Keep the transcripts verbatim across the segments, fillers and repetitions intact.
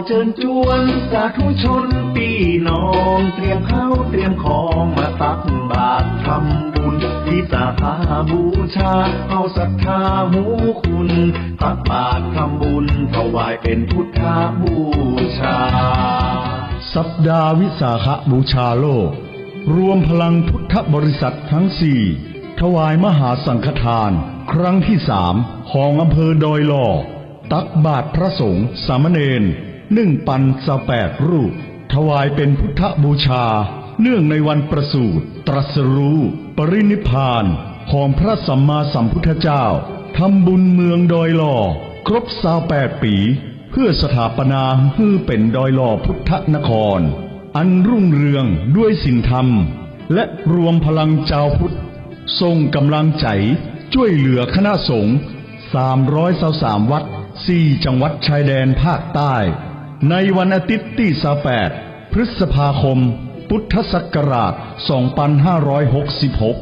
เจิญจวนสาธุชนปี้น้อง เตรียมข้าวเตรียมของมาตักบาตรทำบุญ วิสาขาบูชา เอาศรัทธาฮู้คุณ ตักบาตรทำบุญ ถวายเป๋นพุทธบูชา สัปดาห์วิสาขบูชาโลก รวมพลังพุทธบริษัททั้งสี่ ถวายมหาสังฆทาน ครั้งตี้สาม ของอำเภอดอยหล่อ ตักบาตรพระสงฆ์สามเณร หนึ่งปันซาวแปดรูป ถวายเป๋นพุทธบูชา เนื่องในวันประสูติตรัสรู้ ปรินิพพาน ของพระสัมมาสัมพุทธเจ้า ทำบุญเมืองดอยหล่อ ครบซาวแปดปี๋ เพื่อสถาปนาหื้อเป๋นดอยหล่อพุทธนคร อันรุ่งเรืองด้วยศีลธรรม และรวมพลังจาวพุทธ ส่งก๋ำลังใจ๋จ้วยเหลือคณะสงฆ์ สามร้อยซาวสามวัด สี่จังหวัดชายแดนภาคใต้ ในวันอาทิตย์ตี้ซาวแปด พฤษภาคม พุทธศักราช สองปันห้าร้อยหกสิบหก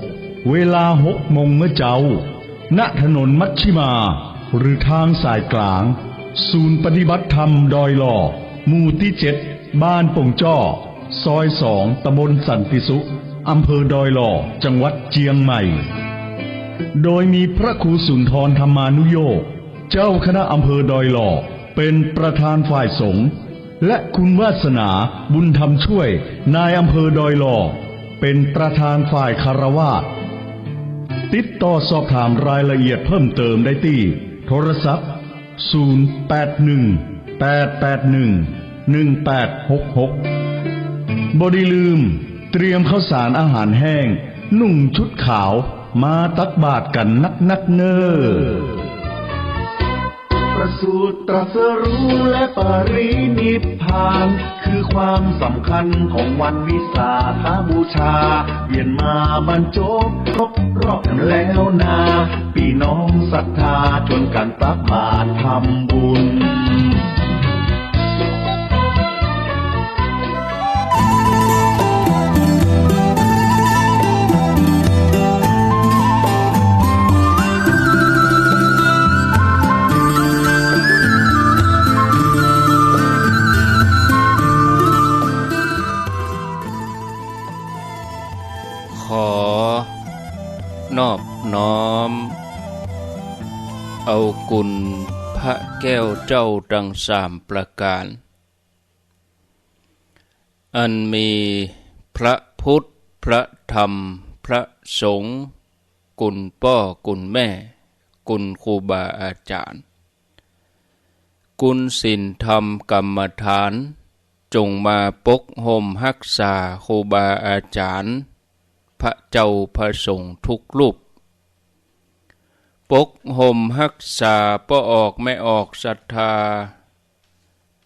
เวลาหกโมงเมื่อเจ๊า ณ ถนนมัชชิมา หรือทางสายกลาง ศูนย์ปฏิบัติธรรมดอยหล่อ หมู่ตี้เจ็ด บ้านปงจ้อ ซอยสอง ตำบลสันติสุข อำเภอดอยหล่อ จังหวัดเจียงใหม่ โดยมีพระครูสุนทรธรรมานุโยค เจ้าคณะอำเภอดอยหล่อ เป๋นประธานฝ่ายสงฆ์ และคุณวาสนา บุญธรรมช่วย นายอำเภอดอยหล่อ เป๋นประธานฝ่ายฆราวาส ติดต่อสอบถามรายละเอียดเพิ่มเติมได้ตี้โทรศัพท์ ศูนย์แปดหนึ่ง แปดแปดหนึ่ง หนึ่งแปดหกหก บ่ได้ลืม เตรียมข้าวสารอาหารแห้ง นุ่งชุดขาว มาตักบาตรกั๋นนักๆ เน่อ ประสูติตรัสรู้และปรินิพพาน คือความสำคัญของวันวิสาขบูชา เวียนมาบรรจบครบรอบแล้วนา ปี้น้องศรัทธาชวนกั๋นตักบาตรทำบุญ ขอนอบน้อม เอากุณพระแก้วเจ้าตังสามประก๋าน อันมีพระพุทธ พระธรรม พระสงฆ์ กุณป้อกุณแม่ กุณครูบาอาจ๋ารย์ กุณศีลธรรมกรรมฐาน จงมาปกห่มฮักษาครูบาอาจ๋ารย์ พระเจ้าพระสงฆ์ทุกรูป ปกห่มฮักษาป้อออกแม่ออกศรัทธา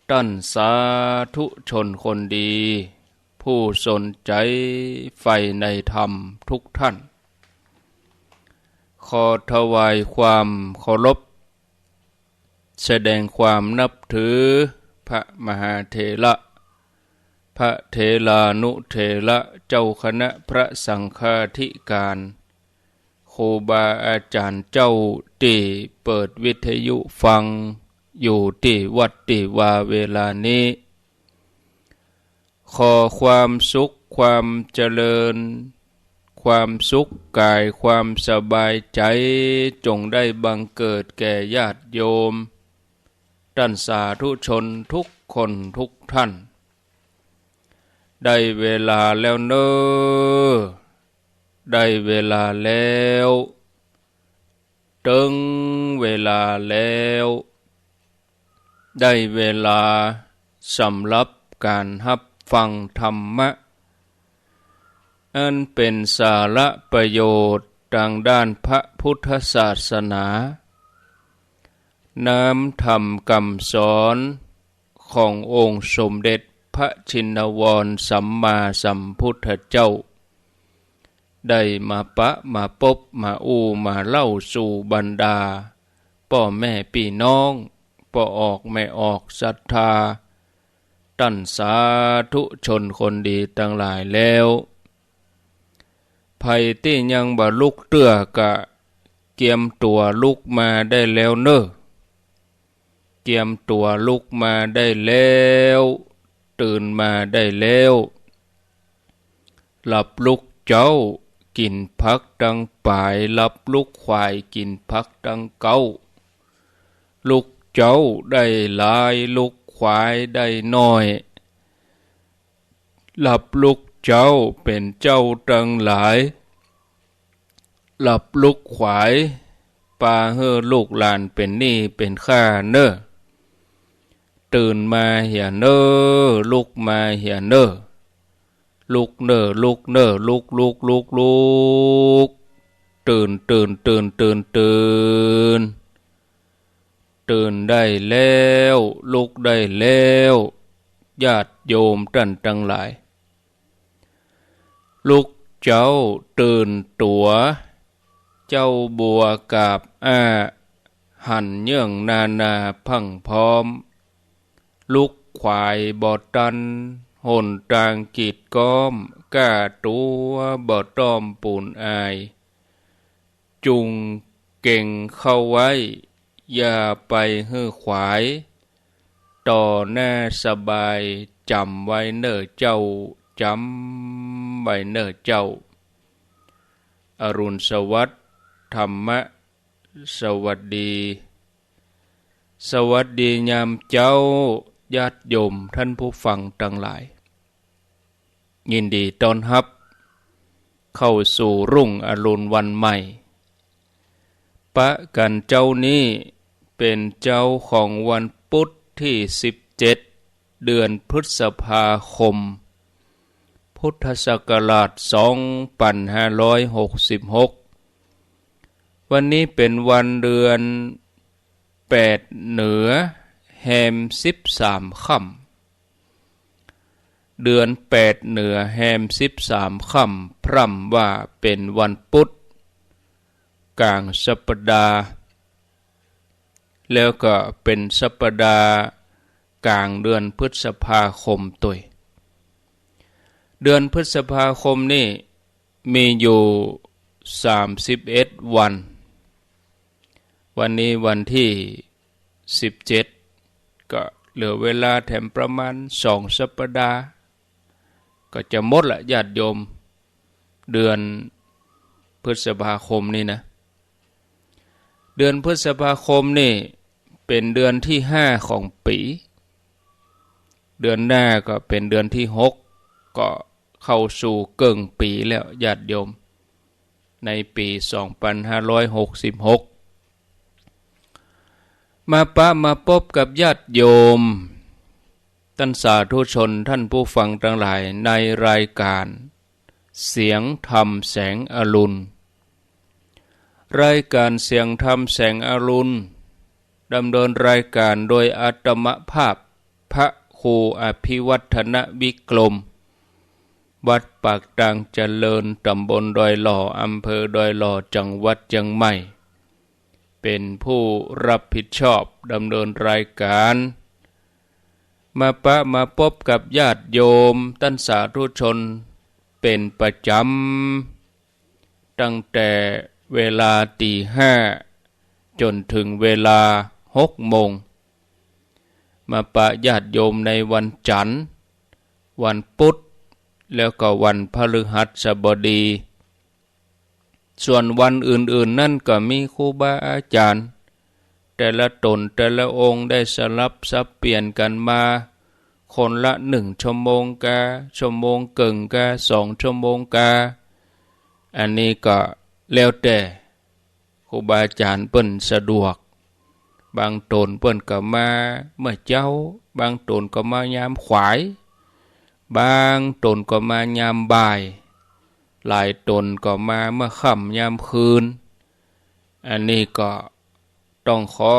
ต้านสาธุชนคนดี ผู้สนใจ๋ใฝ่ในธรรมทุกท่าน ขอถวายความเคารพ แสดงความนับถือ พระมหาเถระ พระเถรานุเถระ เจ้าคณะพระสังฆาธิการ ครูบาอาจ๋ารย์เจ้า ตี้เปิดวิทยุฟัง อยู่ตี้วัดตี้วาเวลานี้ ขอความสุขความเจริญ ความสุขก๋ายความสบายใจ๋ จงได้บังเกิดแก่ญาติโยม ต้านสาธุชนทุกคนทุกท่าน ได้เวลาแล้วเน่อ ได้เวลาแล้ว เถิงเวลาแล้ว ได้เวลาสำหรับก๋านฮับฟังธรรมะ อันเป๋นสาระประโยชน์ตางด้านพระพุทธศาสนา น้ำธรรมกำสอนขององค์สมเด็จพระชินวรสัมมาสัมพุทธเจ้า ได้มาปะมาปบมาอู้มาเล่าสู่บรรดา ป้อแม่ปี้น้อง ป้อออกแม่ออกศรัทธา ต้านสาธุชนคนดีตังหลายแล้ว ใผตี้ยังบ่ลุกเตื้อกะเกียมตั๋วลุกมาได้แล้วเน่อ เจียมตั๋วลุกมาได้แล้ว ตื่นมาได้แล้ว หลับลุกเจ๊า กิ๋นผักตังป๋าย หลับลุกขวาย กิ๋นผักตังเก๊า ลุกเจ๊าได้หลาย ลุกขวายได้น้อย หลับลุกเจ๊าเป๋นเจ้าตังหลาย หลับลุกขวาย ปาหื้อลูกหลานเป๋นหนี้เป๋นข้าเน่อ ตื่นมาเหียเน่อ ลุกมาเหียเน่อ ลุกเน่อ ลุกเน่อ ลุก ลุก ลุก ลุก ตื่น ตื่น ตื่น ตื่น ตื่น ตื่นได้แล้ว ลุกได้แล้ว ญาติโยมต้านตังหลาย ลุกเจ๊าตื่นตั๋ว เจ๊าบัวกาบอ้า หันเยื่องนานาพรั่งพร้อม ลุกขวายบ่ตัน หนตางกีดก๊อม ก้าตั๋วบ่ต้อมปูนอาย จุ่งเก่งเข้าไว้ อย่าไปหื้อขวาย ต่อหน้าสบาย จ๋ำไว้เน่อเจ้า จ๋ำไว้เน่อเจ้า อรุณสวัสดิ์ ธรรมะสวัสดี สวัสดียามเจ๊า ญาติโยมต้านผู้ฟังตังหลาย ยินดีต้อนฮับเข้าสู่รุ่งอรุณวันใหม่ ปะกั๋นเจ๊านี้เป๋นเจ๊าของวันปุ๊ดตี้สิบเจ็ด เดือนพฤษภาคม พุทธศักราชสองปันห้าร้อยหกสิบหก วันนี้เป๋นวันเดือนแปดเหนือแฮมสิบสามค่ำ เดือนแปดเหนือแฮมสิบสามค่ำ พร่ำว่าเป๋นวันปุ๊ด ก๋างสัปดาห์ แล้วก็เป๋นสัปดาห์ก๋างเดือนพฤษภาคมตวย เดือนพฤษภาคมนี้มีอยู่สามสิบเอ็ดวัน วันนี้วันตี้สิบเจ็ด ก็เหลือเวลาแถมประมาณสองสัปดาห์ ก็จะหมดละญาติโยม เดือนพฤษภาคมนี้นะ เดือนพฤษภาคมนี้เป๋นเดือนตี้ห้าของปี๋ เดือนหน้าก็เป๋นเดือนตี้หก ก็เข้าสู่เกิ่งปี๋แล้วญาติโยม ในปี๋สองปันห้าร้อยหกสิบหก มาปะมาปบกับญาติโยม ต้านสาธุชน ต้านผู้ฟังตังหลาย ในรายก๋านเสียงธรรมแสงอรุณ รายก๋านเสียงธรรมแสงอรุณ ดำเนินรายก๋านโดยอาตมาภาพ พระครูอภิวัฒนวิกรม วัดปากตางเจริญ ต๋ำบลดอยหล่อ อำเภอดอยหล่อ จังหวัดเจียงใหม่ เป๋นผู้รับผิดชอบดำเนินรายก๋าน มาปะมาปบกับญาติโยม ต้านสาธุชน เป๋นประจ๋ำ ตั้งแต่เวลาตี๋ห้าจ๋นเถิงเวลาหกโมง มาปะญาติโยมในวันจั๋นทร์ วันปุ๊ด แล้วก็วันพฤหัสบดี ส่วนวันอื่นๆ นั้นก็มีครูบาอาจ๋ารย์ แต่ละต๋นแต่ละองค์ได้สลับสับเปลี่ยนกั๋นมา คนละหนึ่งชั่วโมงกา ชั่วโมงเกิ่งกา สองชั่วโมงกา อันนี้ก็แล้วแต่ครูบาอาจ๋ารย์เปิ้นสะดวก บางต๋นเปิ้นก็มาเมื่อเจ๊า บางต๋นก็มายามขวาย บางต๋นก็มายามบ่าย หลายต๋นก็มาเมื่อค่ำยามคืน อันนี้ก็ต้องขอ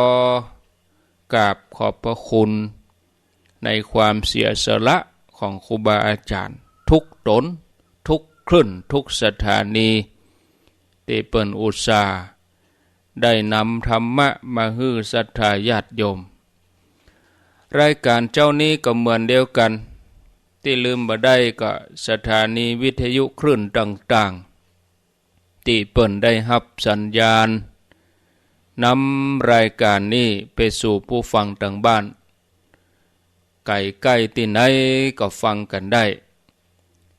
กราบขอบพระคุณในความเสียสละของครูบาอาจ๋ารย์ทุกต๋น ทุกคลื่น ทุกสถานี ตี้เปิ้นอุตส่าห์ได้นำธรรมะมาหื้อศรัทธาญาติโยม รายก๋านเจ๊านี้ก็เหมือนเดียวกั๋น ตี้ลืมบ่ได้ก็สถานีวิทยุคลื่นต่างๆ ตี้เปิ้นได้ฮับสัญญาณ นำรายก๋านนี้ไปสู่ผู้ฟังตางบ้าน ใก้ๆ ตี้ไหนก็ฟังกั๋นได้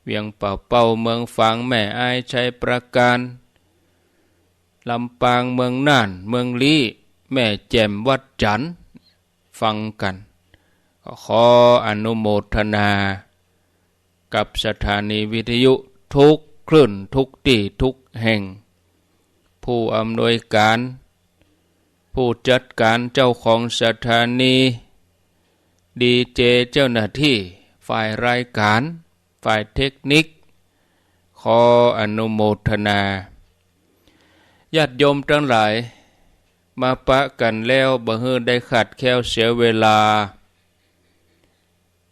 เวียงป่าเป้า เมืองฝาง แม่อาย ชัยปราการ ลำปาง เมืองน่าน เมืองลี้ แม่แจ่ม วัดจันทน์ ฟังกั๋น ก็ขออนุโมทนากับสถานีวิทยุกู้คลื่นกู้ตี้กู้แห่ง ผู้อำนวยก๋าน ผู้จัดก๋าน เจ้าของสถานี ดีเจ เจ้าหน้าตี้ฝ่ายรายก๋าน ฝ่ายเทคนิค ขออนุโมทนา ญาติโยมตังหลาย มาปะกั๋นแล้วบ่หื้อได้ขาดแคลนเสียเวลา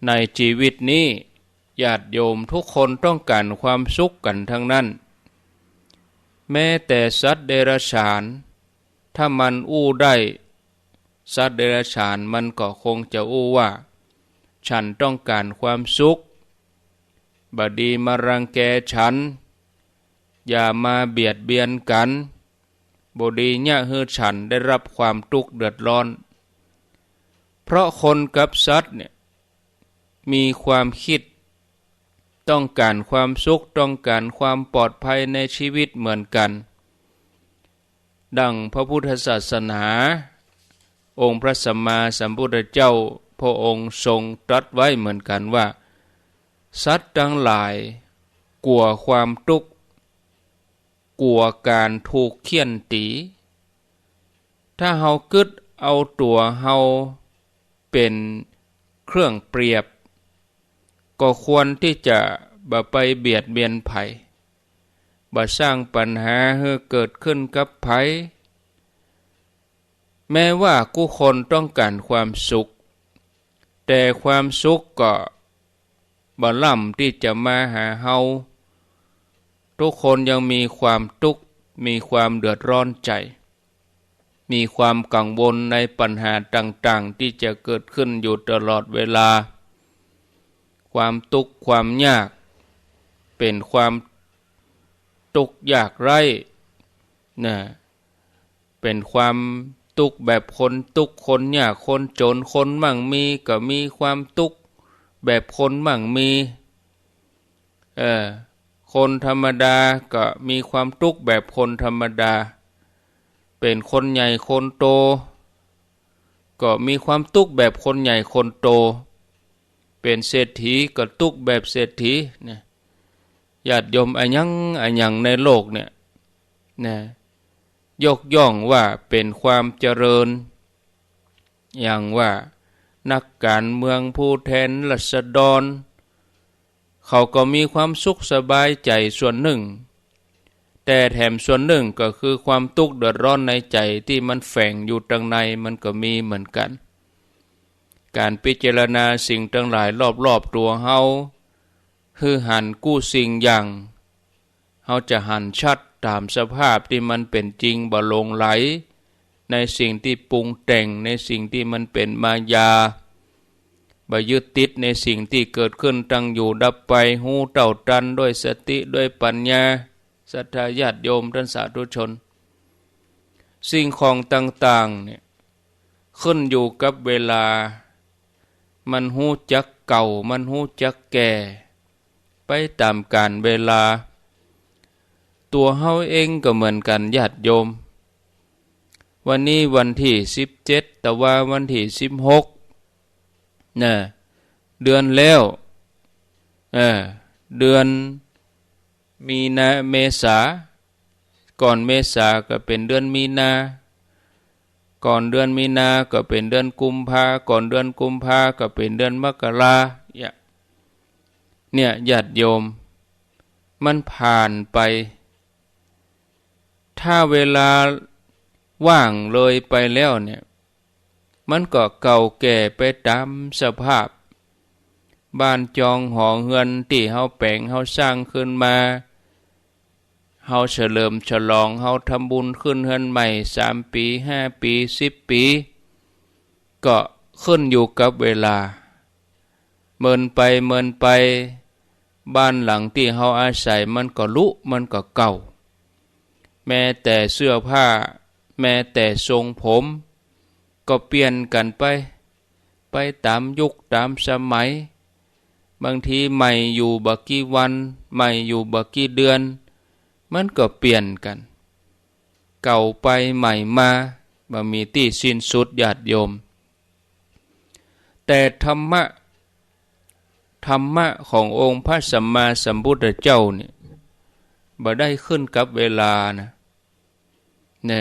ในจีวิตนี้ ญาติโยมกู้คนต้องก๋านความสุขกั๋นตังนั้น แม้แต่สัตว์เดรัจฉาน ถ้ามันอู้ได้ สัตว์เดรัจฉานมันก็คงจะอู้ว่า ฉันต้องก๋านความสุข บ่ดีมารังแกฉัน อย่ามาเบียดเบียนกั๋น บ่ดีเยียะหื้อฉันได้รับความตุ๊กข์เดือดร้อน เพราะคนกับสัตว์เนี่ย มีความกึ๊ดต้องก๋านความสุข ต้องก๋านความปลอดภัยในจีวิตเหมือนกั๋น ดั่งพระพุทธศาสนา องค์พระสัมมาสัมพุทธเจ้า พระองค์ทรงตรัสไว้เหมือนกั๋นว่า สัตว์ตังหลายกั๋วความตุ๊กข์ กั๋วก๋านถูกเฆี่ยนตี๋ ถ้าเฮากึ๊ดเอาตั๋วเฮาเป๋นเครื่องเปรียบ ก็ควรตี้จะบ่ไปเบียดเบียนใผ บ่สร้างปัญหาหื้อเกิดขึ้นกับใผ แม้ว่ากู้คนต้องก๋านความสุข แต่ความสุขก็บ่ล้ำตี้จะมาหาเฮา กู้คนยังมีความตุ๊กข์ มีความเดือดร้อนใจ๋ มีความกังวลในปัญหาต่างๆ ตี้จะเกิดขึ้นอยู่ตลอดเวลา ความตุ๊กข์ความยาก เป๋นความตุ๊กข์ยากไร้ นะ เป๋นความตุ๊กข์แบบคนตุ๊กข์ คนยาก คนจ๋น คนมั่งมีก็มีความตุ๊กข์แบบคนมั่งมี เออ คนธรรมดาก็มีความตุ๊กข์แบบคนธรรมดา เป๋นคนใหญ่คนโต ก็มีความตุ๊กข์แบบคนใหญ่คนโต เป๋นเศรษฐีก็ตุ๊กข์แบบเศรษฐี นะ ญาติโยม อะหยังอะหยังในโลกเนี่ย นะ ยกย่องว่าเป๋นความเจริญ อย่างว่านักก๋านเมือง ผู้แทนราษฎร เขาก็มีความสุขสบายใจ๋ส่วนนึ่ง แต่แถมส่วนนึ่งก็คือความตุ๊กข์เดือดร้อนในใจ๋ตี้มันแฝงอยู่ตังในมันก็มีเหมือนกั๋น ก๋านพิจารณาสิ่งตังหลายรอบๆ ตั๋วเฮา หื้อหันกู้สิ่งอย่าง เฮาจะหันชัดต๋ามสภาพตี้มันเป๋นจริง บ่หลงใหลในสิ่งตี้ปรุงแต่ง ในสิ่งตี้มันเป๋นมายา บ่ยึดติดในสิ่งตี้เกิดขึ้นตั้งอยู่ดับไป ฮู้เต้าตันด้วยสติด้วยปัญญา ศรัทธาญาติโยมต้านสาธุชน สิ่งของต่างๆ เนี่ย ขึ้นอยู่กับเวลา มันฮู้จักเก่า มันฮู้จักแก่ ไปต๋ามก๋าลเวลา ตั๋วเฮาเองก็เหมือนกั๋นญาติโยม วันนี้วันตี้สิบเจ็ด ตะวาวันตี้สิบหก นะ เดือนแล้ว เออ เดือนมีนา เมษา ก่อนเมษาก็เป๋นเดือนมีนา ก่อนเดือนมีนาก็เป๋นเดือนกุมภา ก่อนเดือนกุมภาก็เป๋นเดือนมกรา เนี่ย เนี่ย ญาติโยม มันผ่านไป ถ้าเวลาว่างเลยไปแล้วเนี่ย มันก็เก่าแก่ไปต๋ามสภาพ บ้านจองหอเฮือนตี้เฮาแป๋งเฮาสร้างขึ้นมา เฮาเฉลิมฉลอง เฮาทำบุญขึ้นเฮือนใหม่ สามปี๋ ห้าปี๋ สิบปี๋ ก็ขึ้นอยู่กับเวลา เมินไปเมินไป บ้านหลังตี้เฮาอาศัยมันก็รุ มันก็เก่า แม้แต่เสื้อผ้า แม้แต่ทรงผมก็เปลี่ยนกั๋นไป ไปต๋ามยุคต๋ามสมัย บางทีใหม่อยู่บ่กี่วัน ใหม่อยู่บ่กี่เดือน มันก็เปลี่ยนกั๋น เก่าไปใหม่มา บ่มีตี้สิ้นสุดญาติโยม แต่ธรรมะ ธรรมะขององค์พระสัมมาสัมพุทธเจ้าเนี่ย บ่ได้ขึ้นกับเวลานะ นะ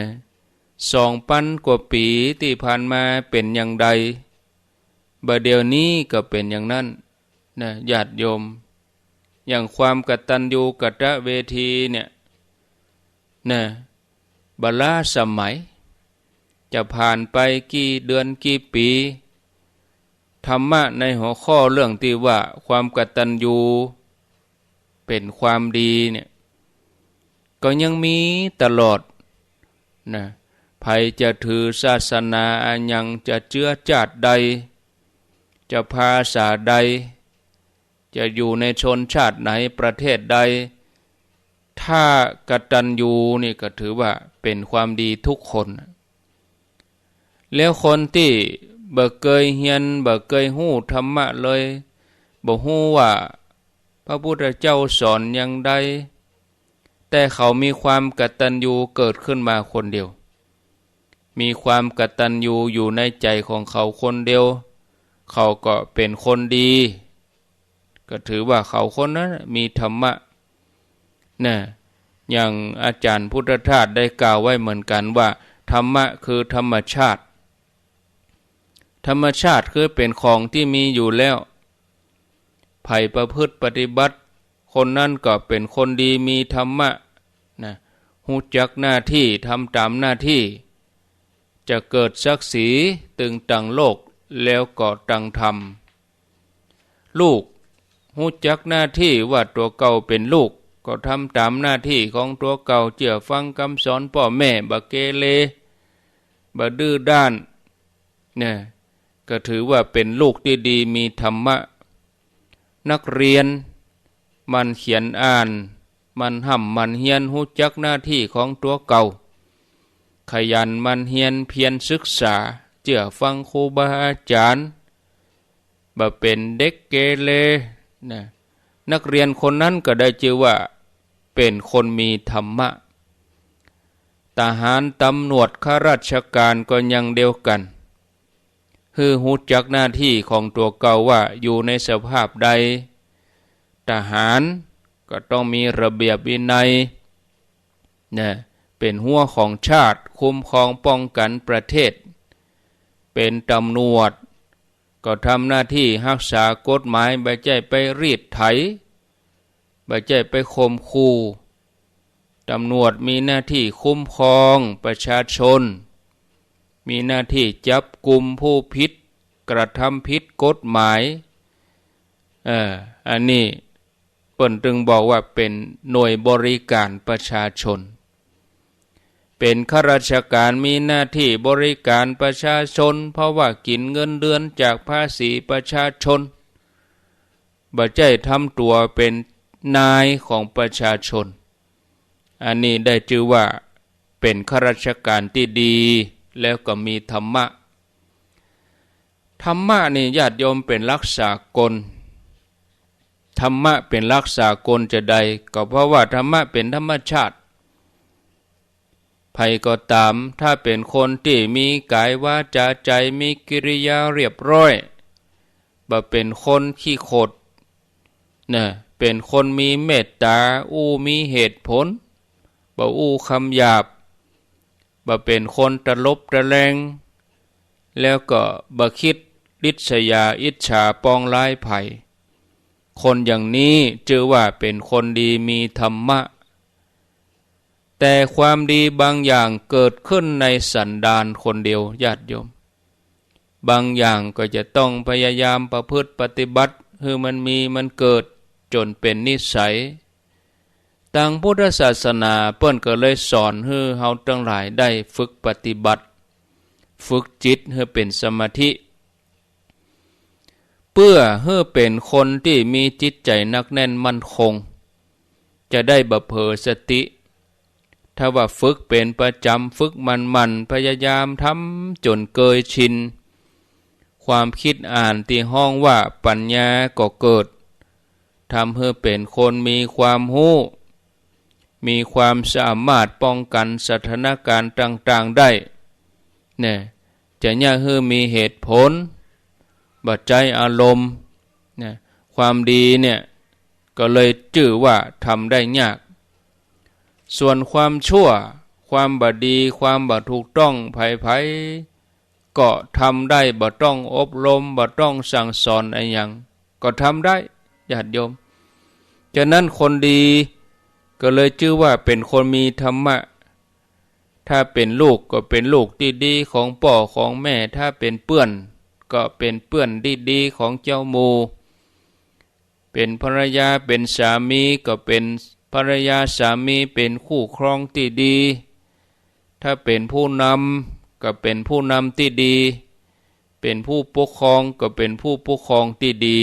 สองปันกว่าปี๋ตี้ผ่านมาเป๋นอย่างใด บ่าเดี่ยวนี้ก็เป๋นอย่างนั้นนะญาติโยม อย่างความกตัญญูกตเวทีเนี่ยนะ บ่ล้าสมัย จะผ่านไปกี่เดือนกี่ปี๋ ธรรมะในหัวข้อเรื่องตี้ว่าความกตัญญูเป๋นความดีเนี่ย ก็ยังมีตลอดนะ ใผจะถือศาสนาอะหยัง จะเจื๊อจ้าดใด จะภาษาใด จะอยู่ในชนชาติไหน ประเทศใด ถ้ากตัญญูนี่ก็ถือว่าเป๋นความดีทุกคน แล้วคนตี้บ่เกยเฮียน บ่เกยฮู้ธรรมะเลย บ่ฮู้ว่าพระพุทธเจ้าสอนอย่างใด แต่เขามีความกตัญญูเกิดขึ้นมาคนเดียว มีความกตัญญูอยู่ในใจ๋ของเขาคนเดียว เขาก็เป๋นคนดี ก็ถือว่าเขาคนนั้นมีธรรมะนะ อย่างอาจ๋ารย์พุทธทาสได้กล่าวไว้เหมือนกั๋นว่า ธรรมะคือธรรมชาติ ธรรมชาติคือเป๋นของตี้มีอยู่แล้ว ใผประพฤติปฏิบัติ คนนั้นก็เป๋นคนดีมีธรรมะนะ ฮู้จักหน้าตี้ ทำต๋ามหน้าตี้ จะเกิดศักดิ์ศรีตึงตังโลก แล้วก็ตังธรรม ลูกฮู้จักหน้าตี้ว่าตั๋วเก่าเป๋นลูก ก็ทำต๋ามหน้าตี้ของตั๋วเก่า เจื้อฟังกำสอนป้อแม่ บ่เกเร บ่ดื้อด้าน เนี่ย ก็ถือว่าเป๋นลูกตี้ดีมีธรรมะ นักเรียนหมั่นเขียนอ่าน หมั่นฮ่ำหมั่นเฮียน ฮู้จักหน้าตี้ของตั๋วเก่า ขยันหมั่นเฮียนเพียรศึกษา เจื้อฟังครูบาอาจ๋ารย์ บ่เป๋นเด็กเกเรนะ นักเรียนคนนั้นก็ได้จื้อว่าเป๋นคนมีธรรมะ ทหาร ตำรวจ ข้าราชการก็อย่างเดียวกั๋น หื้อฮู้จักหน้าตี้ของตั๋วเก่าว่าอยู่ในสภาพใด ทหารก็ต้องมีระเบียบวินัยนะ เป๋นหัวของชาติ คุ้มครองป้องกั๋นประเทศ เป๋นตำรวจก็ทำหน้าตี้ฮักษากฎหมาย บ่ใจ้ไปรีดไถ บ่ใจ้ไปข่มขู่ ตำรวจมีหน้าตี้คุ้มครองประชาชน มีหน้าตี้จับกุมผู้ผิด กระทำผิดกฎหมาย เอ่อ อันนี้เปิ้นตึงบอกว่าเป๋นหน่วยบริการประชาชน เป๋นข้าราชการมีหน้าตี้บริการประชาชน เพราะว่ากิ๋นเงินเดือนจากภาษีประชาชน บ่ใจ้ทำตั๋วเป๋นนายของประชาชน อันนี้ได้จื้อว่าเป๋นข้าราชการตี้ดี แล้วก็มีธรรมะ ธรรมะนี่ญาติโยมเป๋นหลักสากล ธรรมะเป๋นหลักสากลจาใด ก็เพราะว่าธรรมะเป๋นธรรมชาติ ใผก็ต๋าม ถ้าเป๋นคนตี้มีก๋ายวาจ๋าใจ๋ มีกิริยาเรียบร้อย บ่เป๋นคนขี้ขดนะ เป๋นคนมีเมตต๋า อู้มีเหตุผล บ่อู้กำหยาบ บ่เป๋นคนตลบตะแลง แล้วก็บ่คิดริษยาอิจฉาปองร้ายใผ คนอย่างนี้จื้อว่าเป๋นคนดีมีธรรมะ แต่ความดีบางอย่างเกิดขึ้นในสันดานคนเดียว ญาติโยม บางอย่างก็จะต้องพยายามประพฤติปฏิบัติ หื้อมันมีมันเกิดจ๋นเป๋นนิสัย ตางพุทธศาสนาเปิ้นก็เลยสอนหื้อเฮาตังหลายได้ฝึกปฏิบัติ ฝึกจิตหื้อเป๋นสมาธิ เปื้อหื้อเป๋นคนตี้มีจิตใจ๋หนักแน่นมั่นคง จะได้บ่เผลอสติ ถ้าว่าฝึกเป๋นประจ๋ำ ฝึกหมั่นๆ พยายามทำจ๋นเกยชิน ความกึ๊ดอ่านตี้ฮ้องว่าปั๋ญญาก็เกิด ทำหื้อเป๋นคนมีความฮู้ มีความสามารถป้องกั๋นสถานก๋ารณ์ต่างๆ ได้ เนี่ย จะเยียะหื้อมีเหตุผล บ่ใจ๊อารมณ์ เนี่ย ความดีเนี่ย ก็เลยจื้อว่าทำได้ยาก ส่วนความชั่ว ความบ่ดี ความบ่ถูกต้อง ใผๆ ก็ทำได้ บ่ต้องอบรม บ่ต้องสั่งสอนอะหยัง ก็ทำได้ ญาติโยม ฉะนั้นคนดีก็เลยจื้อว่าเป๋นคนมีธรรมะ ถ้าเป๋นลูกก็เป๋นลูกตี้ดีของป้อของแม่ ถ้าเป๋นเปื้อนก็เป๋นเปื้อนตี้ดีของเจ้าหมู่ เป๋นภรรยาเป๋นสามีก็เป๋นภรรยาสามี เป๋นคู่ครองตี้ดี ถ้าเป๋นผู้นำก็เป๋นผู้นำตี้ดี เป๋นผู้ปกครองก็เป๋นผู้ปกครองตี้ดี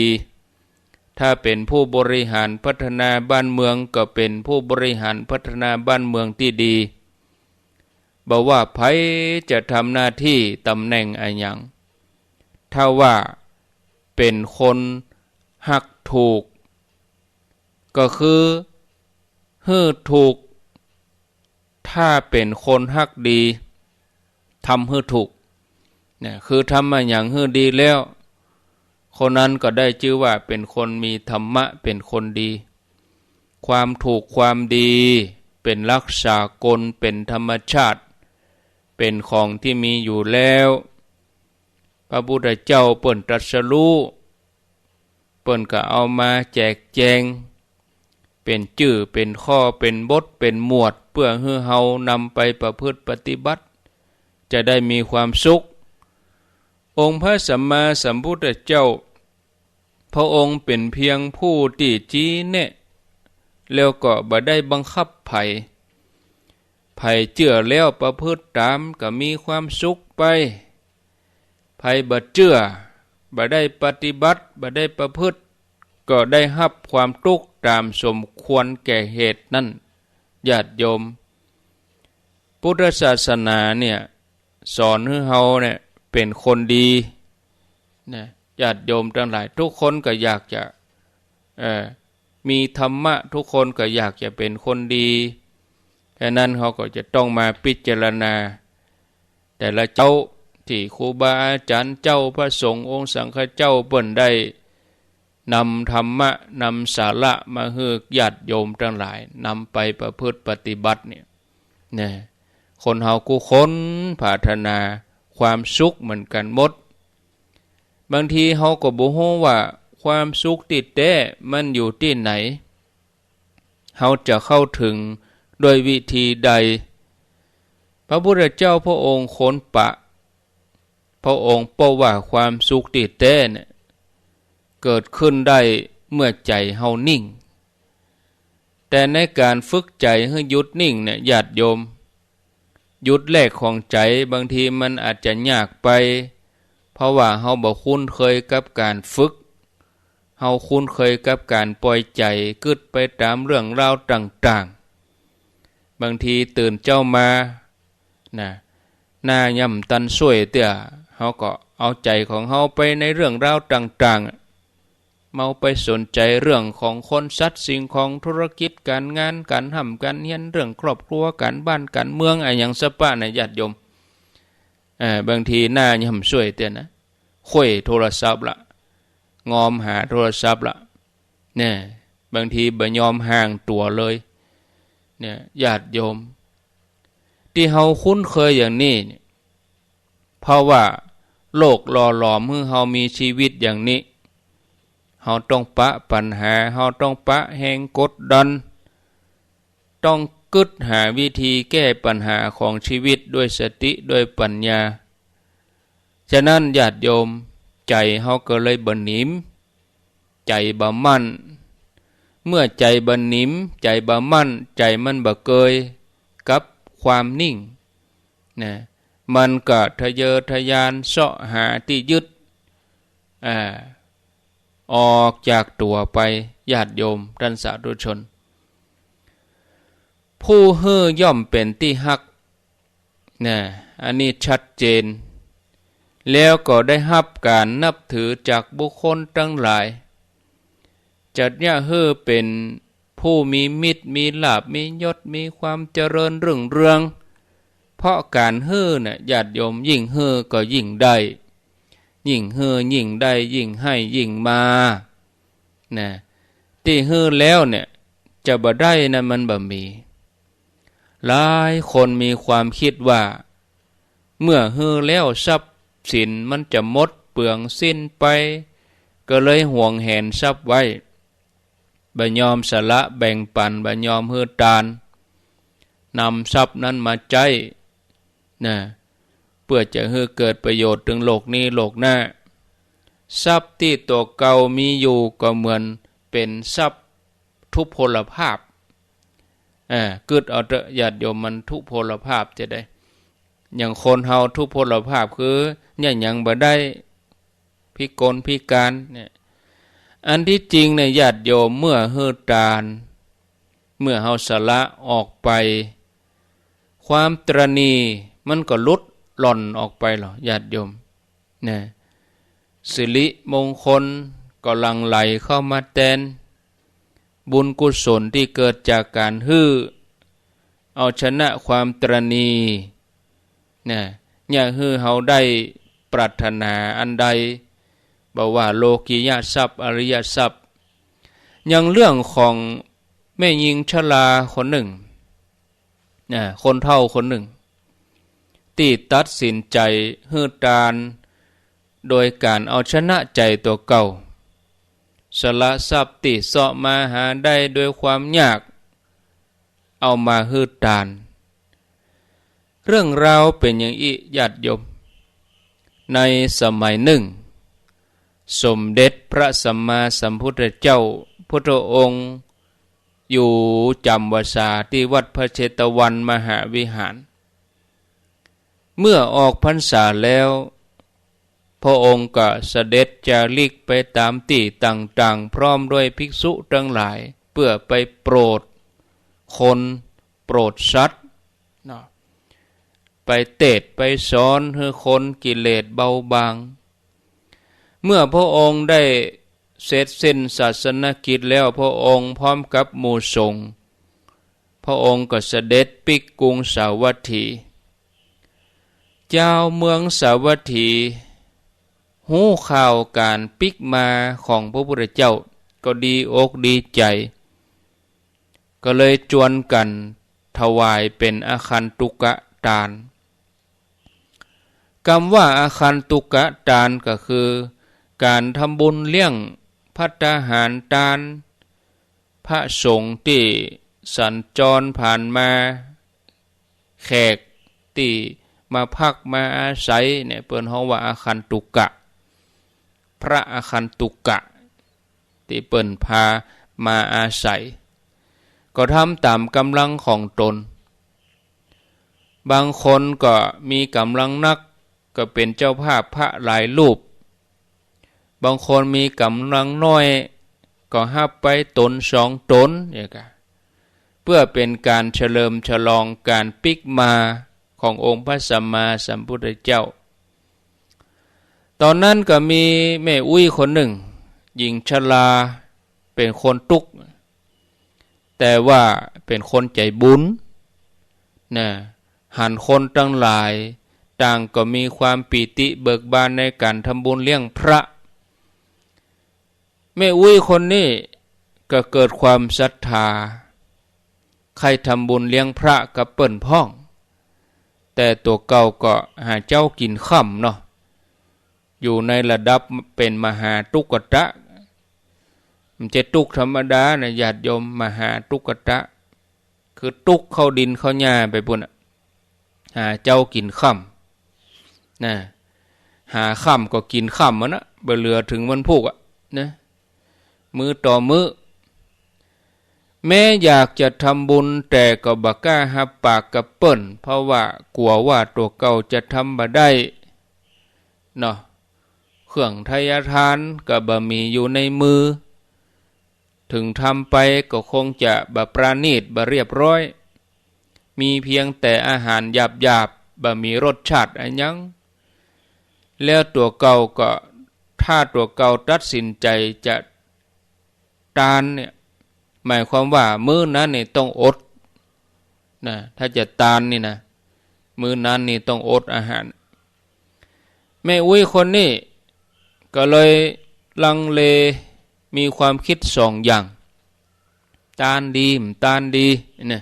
ถ้าเป๋นผู้บริหารพัฒนาบ้านเมืองก็เป๋นผู้บริหารพัฒนาบ้านเมืองตี้ดี บ่ว่าใผจะทำหน้าตี้ต๋ำแหน่งอะหยัง ถ้าว่าเป๋นคนฮักถูก ก็คือหื้อถูก ถ้าเป๋นคนฮักดี ทำหื้อถูก เนี่ย คือทำอะหยังหื้อดีแล้ว คนนั้นก็ได้จื้อว่าเป๋นคนมีธรรมะ เป๋นคนดี ความถูกความดีเป๋นหลักสากล เป๋นธรรมชาติ เป๋นของตี้มีอยู่แล้ว พระพุทธเจ้าเปิ้นตรัสรู้ เปิ้นก็เอามาแจกแจง เป๋นจื้อ เป๋นข้อ เป๋นบท เป๋นหมวด เปื้อหื้อเฮานำไปประพฤติปฏิบัติ จะได้มีความสุข องค์พระสัมมาสัมพุทธเจ้า พระองค์เป๋นเพียงผู้ตี้ชี้แนะ แล้วก็บ่ได้บังคับใผ ใผเจื้อแล้วประพฤติต๋ามก็มีความสุขไป ใผบ่เจื้อ บ่ได้ปฏิบัติ บ่ได้ประพฤติ ก็ได้ฮับความตุ๊กข์ต๋ามสมควรแก่เหตุนั้น ญาติโยม พุทธศาสนาเนี่ย สอนหื้อเฮาเนี่ยเป๋นคนดี นะ ญาติโยมตังหลาย ทุกคนก็อยากจะ เอ่อ มีธรรมะ ทุกคนก็อยากจะเป๋นคนดี ฉะนั้นเฮาก็จะต้องมาพิจารณา แต่ละเจ้าตี้ครูบาอาจ๋ารย์ เจ้าพระสงฆ์องค์สังฆเจ้าเปิ้นได้นำธรรมะ นำสาระมาหื้อญาติโยมตังหลาย นำไปประพฤติปฏิบัติเนี่ย นะ คนเฮากู้คนปรารถนาความสุขเหมือนกั๋นหมด บางทีเฮาก็บ่ฮู้ว่าความสุขตี้แต๊มันอยู่ตี้ไหน เฮาจะเข้าถึงด้วยวิธีใด พระพุทธเจ้าพระองค์ค้นปะ พระองค์ป้อว่าความสุขตี้แต๊เนี่ย เกิดขึ้นได้เมื่อใจ๋เฮานิ่ง แต่ในก๋านฝึกใจ๋หื้อหยุดนิ่งเนี่ย ญาติโยม หยุดแรกของใจ๋บางทีมันอาจจะยากไป เพราะว่าเฮาบ่คุ้นเคยกับก๋านฝึก เฮาคุ้นเคยกับก๋านปล่อยใจ๋กึ๊ดไปต๋ามเรื่องราวต่างๆ บางทีตื่นเจ๊ามา นะ หน้ายังบ่ตันสวยเตื้อ เฮาก็เอาใจ๋ของเฮาไปในเรื่องราวต่างๆ เมาไปสนใจ๋เรื่องของคนสัตว์สิ่งของ ธุรกิจก๋านงาน ก๋านฮ่ำก๋านเฮียน เรื่องครอบครัว ก๋านบ้านก๋านเมือง อะหยังสะปะนะ ญาติโยม เอ่อ บางทีหน้ายังบ่สวยเตื้อนะ คว้ยโทรศัพท์ละ งอมหาโทรศัพท์ละ เนี่ย บางทีบ่ยอมห่างตั๋วเลย เนี่ย ญาติโยม ตี้เฮาคุ้นเคยอย่างนี้เนี่ย เพราะว่าโลกหล่อหลอมหื้อเฮามีชีวิตอย่างนี้ เฮาต้องปะปัญหา เฮาต้องปะแฮงกดดัน ต้องกึ๊ดหาวิธีแก้ปัญหาของชีวิตด้วยสติด้วยปัญญา ฉะนั้นญาติโยม ใจ๋เฮาก็เลยบ่นิ่ม ใจ๋บ่มั่น เมื่อใจ๋บ่นิ่ม ใจ๋บ่มั่น ใจ๋มันบ่เกยกับความนิ่ง นะ มันก็ทะเยอทะยานเซาะหาตี้ยึด อ่า ออกจากตั๋วไป ญาติโยมต้านสาธุชน ผ กู้หื้อย่อมเป๋นตี้ฮัก นะ อันนี้ชัดเจน แล้วก็ได้ฮับก๋านนับถือจากบุคคลตังหลาย จะเยียะหื้อเป๋นผู้มีมิตร มีลาภ มียศ มีความเจริญรุ่งเรือง เพราะก๋านหื้อน่ะ ญาติโยม ยิ่งหื้อก็ยิ่งได้ ยิ่งหื้อยิ่งได้ ยิ่งให้ยิ่งมา นะ ตี้หื้อแล้วเนี่ย จะบ่ได้นั้นมันบ่มี หลายคนมีความกึ๊ดว่า เมื่อหื้อแล้วทรัพย์สินมันจะหมดเปืองสิ้นไป ก็เลยหวงแหนทรัพย์ไว้ บ่ยอมสละแบ่งปั๋น บ่ยอมหื้อตาน นำทรัพย์นั้นมาใจ๊ นะ เปื้อจะหื้อเกิดประโยชน์เถิงโลกนี้โลกหน้า ทรัพย์ตี้ตั๋วเก่ามีอยู่ก็เหมือนเป๋นทรัพย์ทุพพลภาพ อ่า กึ๊ดเอาเต๊อะ ญาติโยม มันทุพพลภาพจะใด อย่างคนเฮาทุพพลภาพคือ เยียะหยังบ่ได้ พิกลพิการเนี่ย อันตี้จริงเนี่ย ญาติโยม เมื่อหื้อตาน เมื่อเฮาสละออกไป ความตระหนี่มันก็หลุดล่อนออกไปหละ ญาติโยม นะ สิริมงคลก็หลั่งไหลเข้ามาแตน บุญกุศลตี้เกิดจากก๋านหื้อ เอาชนะความตระหนี่ นะ เยียะหื้อเฮาได้ปรารถนาอันใด บ่ว่าโลกียทรัพย์ อริยทรัพย์ อย่างเรื่องของแม่ญิงชราคนนึ่ง นะ คนเฒ่าคนนึ่ง ตี้ตัดสินใจ๋หื้อตาน โดยก๋านเอาชนะใจ๋ตั๋วเก่า สละทรัพย์ตี้เซาะมาหาได้ด้วยความยาก เอามาหื้อตาน เรื่องราวเป๋นอย่างอี้ ญาติโยม ในสมัยนึ่ง สมเด็จพระสัมมาสัมพุทธเจ้า พุทธองค์ อยู่จ๋ำพรรษาตี้วัดพระเชตวันมหาวิหาร เมื่อออกพรรษาแล้ว พระองค์ก็เสด็จจาริกไปต๋ามตี้ต่างๆ พร้อมด้วยภิกษุตังหลาย เปื้อไปโปรดคน โปรดสัตว์ เนาะ ไปเตศน์ไปสอนหื้อคนกิเลสเบาบาง เมื่อพระองค์ได้เสร็จสิ้นศาสนกิจแล้ว พระองค์พร้อมกับหมู่สงฆ์ พระองค์ก็เสด็จปิ๊กกรุงสาวัตถี จาวเมืองสาวัตถี ฮู้ข่าวก๋านปิ๊กมาของพระพุทธเจ้า ก็ดีอกดีใจ๋ ก็เลยจวนกั๋นถวายเป๋นอาคันตุกะตาน กำว่าอาคันตุกะตานก็คือก๋านทำบุญเลี้ยงภัตตาหารตาน พระสงฆ์ตี้สัญจรผ่านมา แขกตี้มาพักมาอาศัยเนี่ย เปิ้นฮ้องว่าอาคันตุกะ พระอาคันตุกะ ตี้เปิ้นพามาอาศัย ก็ทำต๋ามก๋ำลังของต๋น บางคนก็มีก๋ำลังนัก ก็เป๋นเจ้าภาพพระหลายรูป บางคนมีก๋ำลังน้อย ก็ฮับไปต๋นสองต๋นเนี่ยกะ เปื้อเป๋นก๋านเฉลิมฉลองก๋านปิ๊กมาขององค์พระสัมมาสัมพุทธเจ้า ต๋อนนั้นก็มีแม่อุ๊ยคนนึ่ง ญิงชรา เป๋นคนตุ๊กข์ แต่ว่าเป๋นคนใจ๋บุญ นะ หันคนตังหลายต่างก็มีความปีติเบิกบานในก๋านทำบุญเลี้ยงพระ แม่อุ๊ยคนนี้ก็เกิดความศรัทธา ใค่ทำบุญเลี้ยงพระกับเปิ้นพ่อง แต่ตั๋วเก่าก็หาเจ๊ากิ๋นค่ำเนาะ อยู่ในระดับเป๋นมหาตุ๊กตะ บ่ใจ้ตุ๊กธรรมดานะ ญาติโยม มหาตุ๊กตะ คือตุ๊กเข้าดินเข้าหญ้าไปปู้นน่ะ หาเจ๊ากิ๋นค่ำ นะ หาค่ำก็กิ๋นค่ำหั้นนะ บ่เหลือเถิงวันพูกอะ นะ มื้อต่อมื้อ แม้อยากจะทำบุญ แต่ก็บ่กล้าฮับปากกับเปิ้น เพราะว่ากั๋วว่าตั๋วเก่าจะทำบ่ได้เนาะ เครื่องไทยทานก็บ่มีอยู่ในมือ เถิงทำไปก็คงจะบ่ประณีต บ่เรียบร้อย มีเพียงแต่อาหารหยาบๆ บ่มีรสชาติอะหยัง แล้วตั๋วเก่าก็ ถ้าตั๋วเก่าตัดสินใจ๋จะตานเนี่ย หมายความว่ามื้อนั้นนี่ต้องอดนะ ถ้าจะตานนี่นะ มื้อนั้นนี่ต้องอดอาหาร แม่อุ๊ยคนนี้ก็เลยลังเล มีความกึ๊ดสองอย่าง ตานดี บ่ตานดีนะ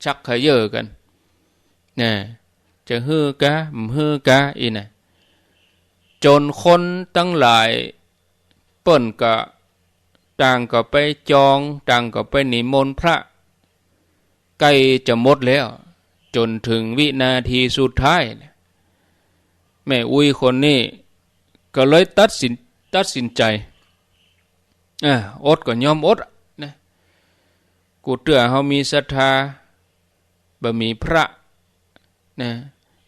ชักเขย่อกั๋นนะ จะหื้อกา บ่หื้อกา อี้นะ จ๋นคนตังหลายเปิ้นก็ ต่างก็ไปจอง ต่างก็ไปนิมนต์พระ ใก้จะหมดแล้ว จ๋นเถิงวินาทีสุดท้าย แม่อุ๊ยคนนี้ก็เลยตัดสิน ตัดสินใจ๋ อ่า อดก็ยอมอดนะ กูเตื้อเฮามีศรัทธา บ่มีพระนะ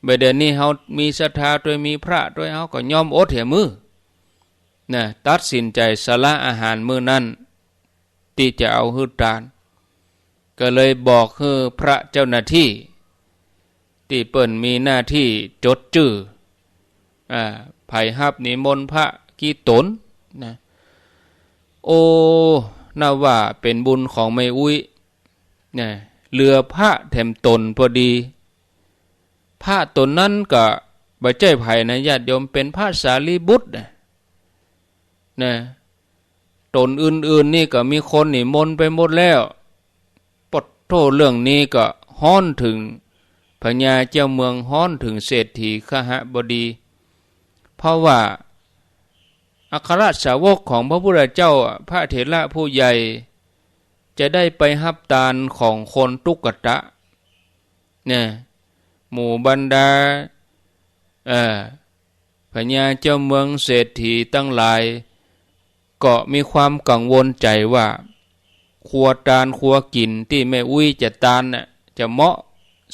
บ่าเดี่ยวนี้เฮามีศรัทธาตวย มีพระตวย เฮาก็ยอมอดเหียมื้อนะ ตัดสินใจ๋สละอาหารมื้อนั้น ตี้จะเอาหื้อตาน ก็เลยบอกหื้อพระเจ้าหน้าตี้ ตี้เปิ้นมีหน้าตี้จดจื้อ อ่า ใผฮับนิมนต์พระกี่ต๋นนะ โอ้ นับว่าเป๋นบุญของแม่อุ๊ยนะ เหลือพระแถมต๋นพอดี พระต๋นนั้นก็บ่ใจ้ใผนะญาติโยม เป๋นพระสารีบุตรนะ นะ ต๋นอื่นๆ นี่ก็มีคนนิมนต์ไปหมดแล้ว ปะโธ่ เรื่องนี้ก็ฮ้อนเถิงพญาเจ้าเมือง ฮ้อนเถิงเศรษฐีคหบดี เพราะว่าอัครสาวกของพระพุทธเจ้าอะ พระเถระผู้ใหญ่ จะได้ไปฮับตานของคนทุกขะตะเนี่ย หมู่บรรดา เอ่อ พญาเจ้าเมืองเศรษฐีตังหลาย ก็มีความกังวลใจ๋ว่า ครัวตานครัวกิ๋นตี้แม่อุ๊ยจะตานน่ะ จะเหมาะ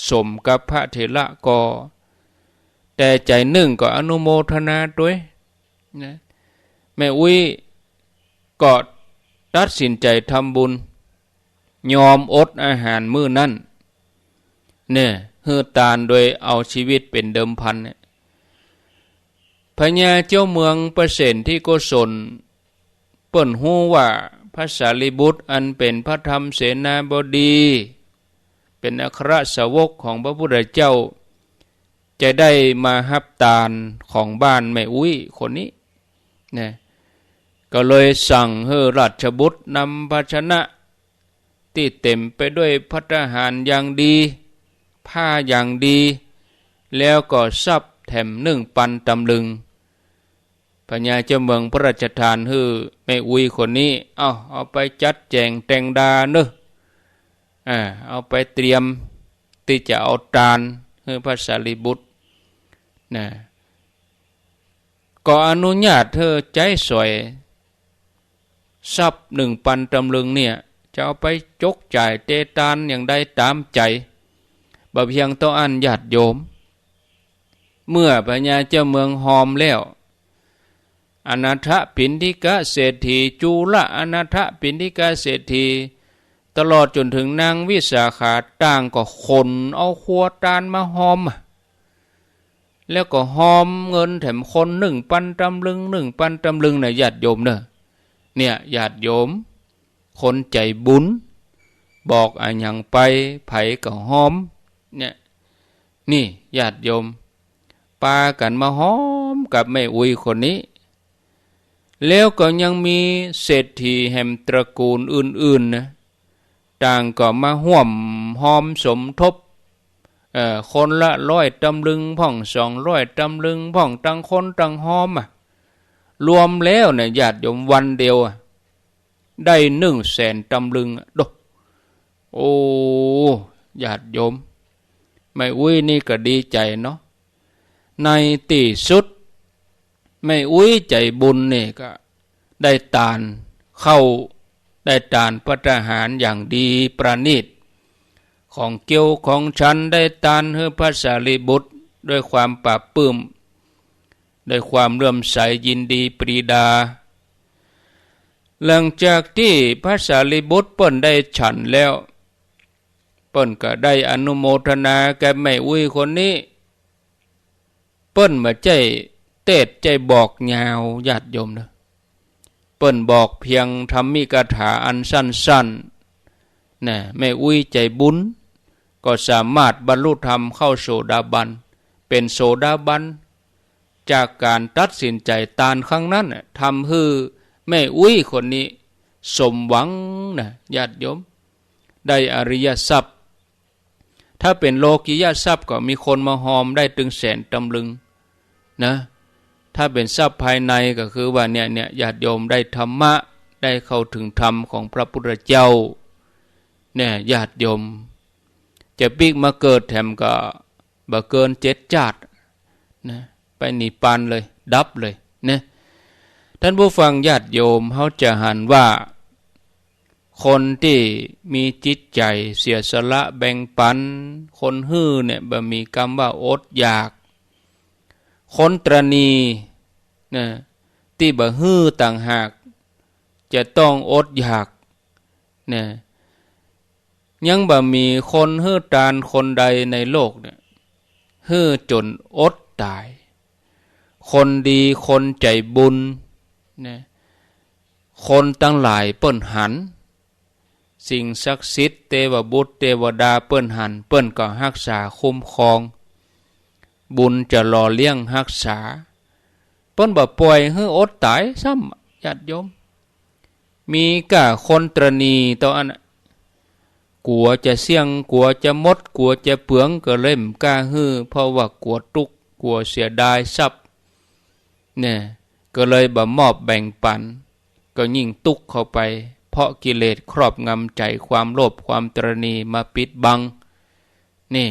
สมกับพระเถระก่อ แต่ใจ๋นึ่งก็อนุโมทนาตวยนะ แม่อุ๊ยก็ตัดสินใจ๋ทำบุญ ยอมอดอาหารมื้อนั้น เนี่ย หื้อตานโดยเอาชีวิตเป๋นเดิมพันเนี่ย พญาเจ้าเมืองประเสนทิโกศล เปิ้นฮู้ว่าพระสารีบุตรอันเป๋นพระธรรมเสนาบดี เป๋นอัครสาวกของพระพุทธเจ้า จะได้มาฮับตานของบ้านแม่อุ๊ยคนนี้นะ ก็เลยสั่งหื้อราชบุตรนำภาชนะตี้เต๋มไปด้วยภัตตาหารอย่างดี ผ้าอย่างดี แล้วก็ทรัพย์แถมนึ่งปันตำลึง พญาเจ้าเมืองพระราชทานหื้อแม่อุ๊ยคนนี้ เอ้า เอาไปจัดแจ๋งแต่งดาเนาะ อ่า เอาไปเตรียมตี้จะเอาตานหื้อพระสารีบุตรนะ ก็อนุญาตหื้อใจ๊สอย ทรัพย์นึ่งปันตำลึงเนี่ย จะเอาไปจกจ่ายเตตานอย่างใดต๋ามใจ๋ บ่เพียงเต้าอั้นญาติโยม เมื่อพญาเจ้าเมืองฮอมแล้ว อนาถปิณฑิกะเศรษฐี จุลอนาถปิณฑิกะเศรษฐี ตลอดจ๋นเถิงนางวิสาขาต่างก็ขนเอาครัวตานมาฮอมอะ แล้วก็ฮอมเงินแถมคนนึ่งปันตำลึง นึ่งปันตำลึงนะญาติโยมเนาะ เนี่ยญาติโยม คนใจ๋บุญ บอกอะหยังไป ใผก็ฮอม เนี่ย นี่ญาติโยม ปากั๋นมาฮอมกับแม่อุ๊ยคนนี้ แล้วก็ยังมีเศรษฐีแหมตระกูลอื่นๆ นะ ต่างก็มาฮ่วมฮอมสมทบ เอ่อ คนละร้อยตำลึงพ่อง สองร้อยตำลึงพ่อง ตังคนตังฮอมอะ รวมแล้วเนี่ยญาติโยม วันเดียวอะ ได้นึ่งแสนตำลึงอะ โด โอ้ ญาติโยม แม่อุ๊ยนี่ก็ดีใจ๋เนาะ ในตี้สุด แม่อุ๊ยใจ๋บุญนี่ก็ได้ตานข้าว ได้ตานภัตตาหารอย่างดีประณีต ของเคี้ยวของฉัน ได้ตานหื้อพระสารีบุตรด้วยความปลาบปลื้ม ด้วยความเลื่อมใสยินดีปรีดา หลังจากตี้พระสารีบุตรเปิ้นได้ฉันแล้ว ปิ้นก็ได้อนุโมทนาแก่แม่อุ๊ยคนนี้ ปิ้นบ่ใจ้เตสน์ใจ้บอกยาวญาติโยมเน่อ ปิ้นบอกเพียงธรรมิกถาอันสั้นๆ นะ แม่อุ๊ยใจ๋บุญ ก็สามารถบรรลุธรรมเข้าโสดาบัน เป๋นโสดาบัน จากก๋านตัดสินใจ๋ตานครั้งนั้นน่ะ ทำหื้อแม่อุ๊ยคนนี้สมหวังนะญาติโยม ได้อริยทรัพย์ ถ้าเป๋นโลกิยทรัพย์ก็มีคนมาฮอมได้ตึงแสนตำลึงนะ ถ้าเป๋นทรัพย์ภายในก็คือว่าเนี่ย เนี่ย ญาติโยมได้ธรรมะ ได้เข้าถึงธรรมของพระพุทธเจ้า เนี่ย ญาติโยม จะปิ๊กมาเกิดแถมก็บ่เกินเจ็ดจาตินะ ไปนิพพานเลย ดับเลยนะ ท่านผู้ฟังญาติโยม เฮาจะหันว่า คนตี้มีจิตใจ๋เสียสละแบ่งปัน คนหื้อเนี่ยบ่มีกำว่าอดอยาก คนตระหนี่นะ ตี้บ่หื้อต่างหาก จะต้องอดอยากนะ ยังบ่มีคนหื้อตานคนใดในโลกเนี่ย หื้อจ๋นอดต๋าย คนดีคนใจ๋บุญนะ คนตังหลายเปิ้นหัน สิ่งศักดิ์สิทธิ์ เตวบุตร เตวดาเปิ้นหัน เปิ้นก็ฮักษาคุ้มครอง บุญจะหล่อเลี้ยงฮักษา เปิ้นบ่ป่อยหื้ออดต๋ายซ้ำ ญาติโยม มีก้าคนตระหนี่เต้าอั้นน่ะ กั๋วจะเสี้ยง กั๋วจะหมด กั๋วจะเปือง ก็เลยบ่กล้าหื้อ เพราะว่ากั๋วตุ๊กข์ กั๋วเสียดายทรัพย์ เนี่ย ก็เลยบ่มอบแบ่งปัน ก็ยิ่งตุ๊กข์เข้าไป เพราะกิเลสครอบงำใจ๋ ความโลภ ความตระหนี่มาปิดบัง นี่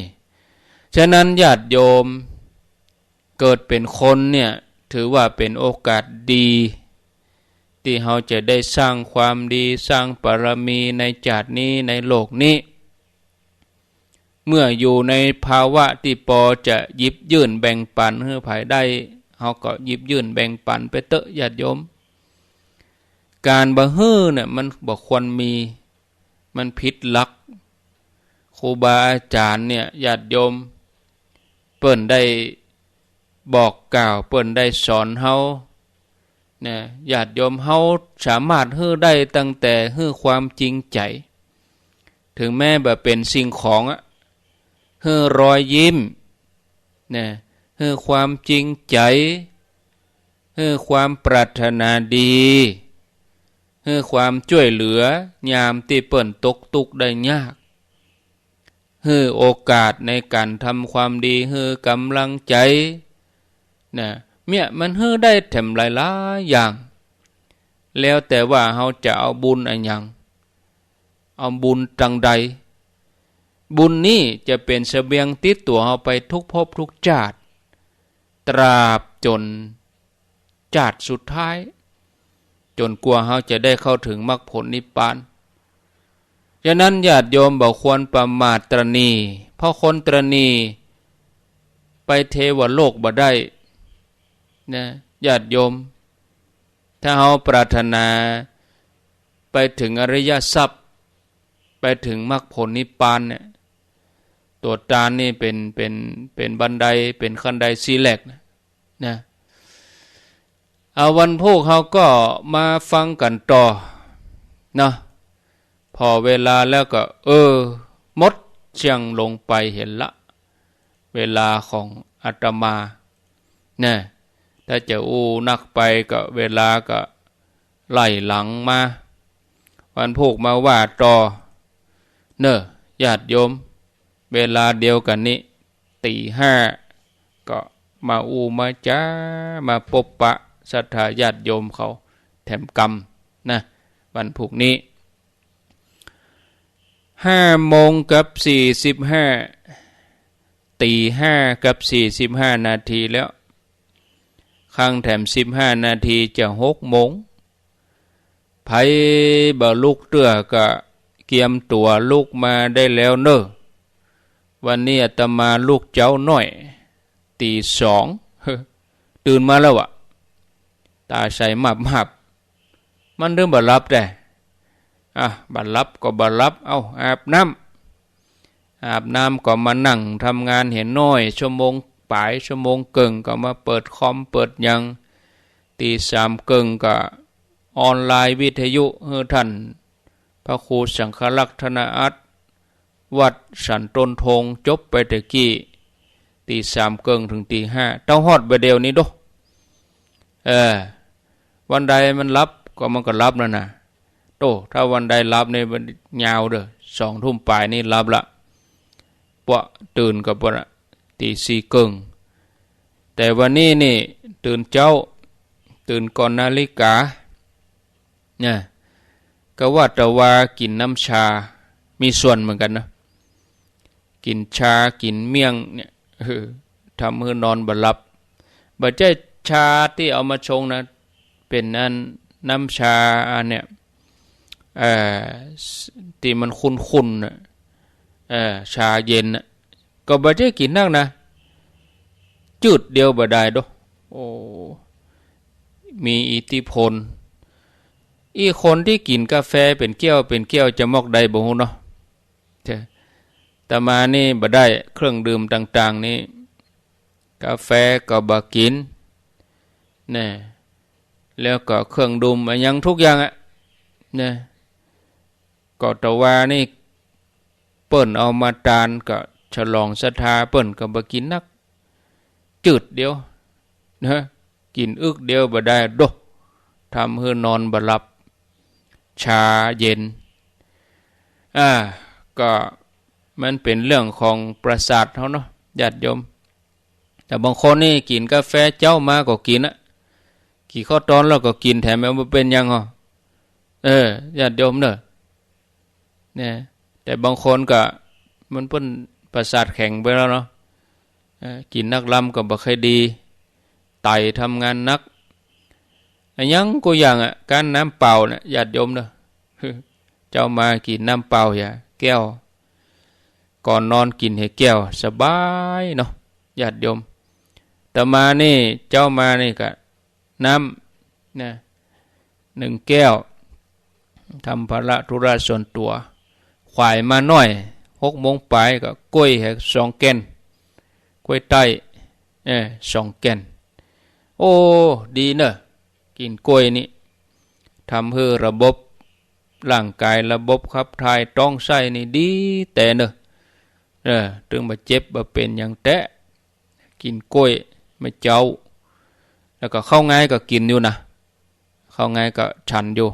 ฉะนั้นญาติโยม เกิดเป๋นคนเนี่ย ถือว่าเป๋นโอกาสดี ตี้เฮาจะได้สร้างความดี สร้างบารมีในจาตินี้ ในโลกนี้ เมื่ออยู่ในภาวะตี้ปอจะหยิบยื่นแบ่งปันหื้อใผได้ เฮาก็หยิบยื่นแบ่งปันไปเต๊อะญาติโยม ก๋านบ่หื้อเนี่ยมันบ่ควรมี มันผิดหลัก ครูบาอาจ๋ารย์เนี่ย ญาติโยม เปิ้นได้บอกกล่าว เปิ้นได้สอนเฮา นะ ญาติโยม เฮาสามารถหื้อได้ตั้งแต่หื้อความจริงใจ๋ เถิงแม้บ่เป๋นสิ่งของอะ หื้อรอยยิ้ม นะ หื้อความจริงใจ๋ หื้อความปรารถนาดี หื้อความจ้วยเหลือยามตี้เปิ้นตกตุ๊กข์ได้ยาก หื้อโอกาสในก๋านทำความดี หื้อก๋ำลังใจ๋ นะ เนี่ย มันหื้อได้แถมหลายๆ อย่าง แล้วแต่ว่าเฮาจะเอาบุญอะหยัง เอาบุญตังใด บุญนี้จะเป๋นเสบียงติดตั๋วเฮาไปทุกภพทุกจาติ ตราบจ๋นจาติสุดท้าย จ๋นกว่าเฮาจะได้เข้าเถิงมรรคผลนิพพาน ฉะนั้นญาติโยมบ่ควรประมาทตระหนี่ เพราะคนตระหนี่ไปเทวโลกบ่ได้นะ ญาติโยม ถ้าเฮาปรารถนาไปเถิงอริยทรัพย์ ไปเถิงมรรคผลนิพพานเนี่ย ตั๋วตานนี่เป๋น เป๋น เป๋นบันได เป๋นขั้นไดสี่แหลกนะ นะ เอาวันพูกเฮาก็มาฟังกั๋นต่อเนาะ ผ่อเวลาแล้วก็ เออ หมดเสี้ยงลงไปหั้นละ เวลาของอาตมา นะ ถ้าจะอู้นักไปก็เวลาก็ไล่หลังมา วันพูกมาว่าต่อ เน่อ ญาติโยม เวลาเดียวกั๋นนี้ ตี๋ห้า ก็มาอู้มาจ๋า มาปบปะศรัทธาญาติโยมเขาแถมกำนะ วันพูกนี้ ห้าโมงกับสี่สิบห้า ตี๋ห้ากับสี่สิบห้านาทีแล้ว คังแถมสิบห้านาทีจะหกโมง ใผบ่ลุกเตื้อก็เกียมตั๋วลุกมาได้แล้วเน่อ วันนี้อาตมาลุกเจ๊าหน้อย ตี๋สอง ตื่นมาแล้วอะ ต๋าใสมับๆ มันเริ่มบ่หลับแต๊ อ่ะ บ่หลับก็บ่หลับ เอ้า อาบน้ำ อาบน้ำก็มานั่งทำงานเหียน้อย ชั่วโมงป๋าย ชั่วโมงเกิ่งก็มาเปิดคอมเปิดหยัง ตีสามเกิ่งก็ออนไลน์วิทยุหื้อท่านพระครูสังฆรักษ์ธนอัตถ์ วัดสันต้นธง จบไปแต่กี้ ตีสามเกิ่งเถิงตีห้า เต้าฮอดบ่าเดี่ยวนี้โด เออ วันใดมันหลับก็มันก็หลับนั่นน่ะ โต้ ถ้าวันใดหลับนี่มันยาวเด้อ สองทุ่มป๋ายนี่หลับละ ปะตื่นก็ปะละ ตีสี่เกิ่ง แต่วันนี้นี่ตื่นเจ๊า ตื่นก่อนนาฬิกา นะ ก็ว่าแต่ว่ากิ๋นน้ำชา มีส่วนเหมือนกั๋นนะ กิ๋นชา กิ๋นเมี่ยงเนี่ย เออ ทำหื้อนอนบ่หลับ บ่ใจ้ชาตี้เอามาชงนะ เป๋นอันน้ำชาอันเนี่ย เอ่อ ตี้มันขุ่นๆ น่ะ เอ่อ ชาเย็นน่ะ ก็บ่ใจ้กิ๋นนักนะ จืดเดียวบ่ได้โด โอ้ มีอิทธิพล อี้คนตี้กิ๋นกาแฟเป๋นแก้วเป๋นแก้วจะมอกใดบ่ฮู้เนาะ เจ้อ อาตมานี่บ่ได้ เครื่องดื่มต่างๆ นี่ กาแฟก็บ่กิ๋น นะ แล้วก็เครื่องดื่มอะหยังทุกอย่างอะ นะ ก็แต่ว่านี่เปิ้นเอามาตานก็ฉลองศรัทธา เปิ้นก็บ่กิ๋นนัก จืดเดียว นะ กิ๋นอึกเดียวบ่ได้โด ทำหื้อนอนบ่หลับ ชาเย็น อ่า ก็มันเป๋นเรื่องของประสาทเฮาเนาะ ญาติโยม แต่บางคนนี่กิ๋นกาแฟเจ๊ามาก็กิ๋นอะ กิ๋นข้าวตอนแล้วก็กิ๋นแถม มันบ่เป๋นหยังหรอ เออ ญาติโยมเนาะ เนี่ย แต่บางคนก็ มันเปิ้นประสาทแข็งไปแล้วเนาะ เออ กิ๋นนักลำก็บ่ค่อยดี ไตทำงานหนัก อะหยังกู้อย่างอะ ก้านน้ำเปล่าเนี่ย ญาติโยมเนาะ เจ๊ามากิ๋นน้ำเปล่าเหียแก้ว ก่อนนอนกิ๋นเหียแก้ว สบายเนาะ ญาติโยม อาตมานี่ เจ๊ามานี่ก็ น้ำ นะ นึ่งแก้ว ทำภาระธุระส่วนตั๋ว ขวายมาหน้อย หกโมงป๋ายก็กล้วยแหมสองแก่น กล้วยไต้ เออ สองแก่น โอ้ ดีเนาะ กิ๋นกล้วยนี่ ทำหื้อระบบร่างก๋าย ระบบขับถ่าย ต๊องไส้นี่ดีแต๊เนาะ เออ ตึงบ่เจ็บบ่เป๋นหยังแต๊ กิ๋นกล้วยเมื่อเจ๊า แล้วก็ข้าวงายก็กิ๋นอยู่นะ ข้าวงายก็ฉันอยู่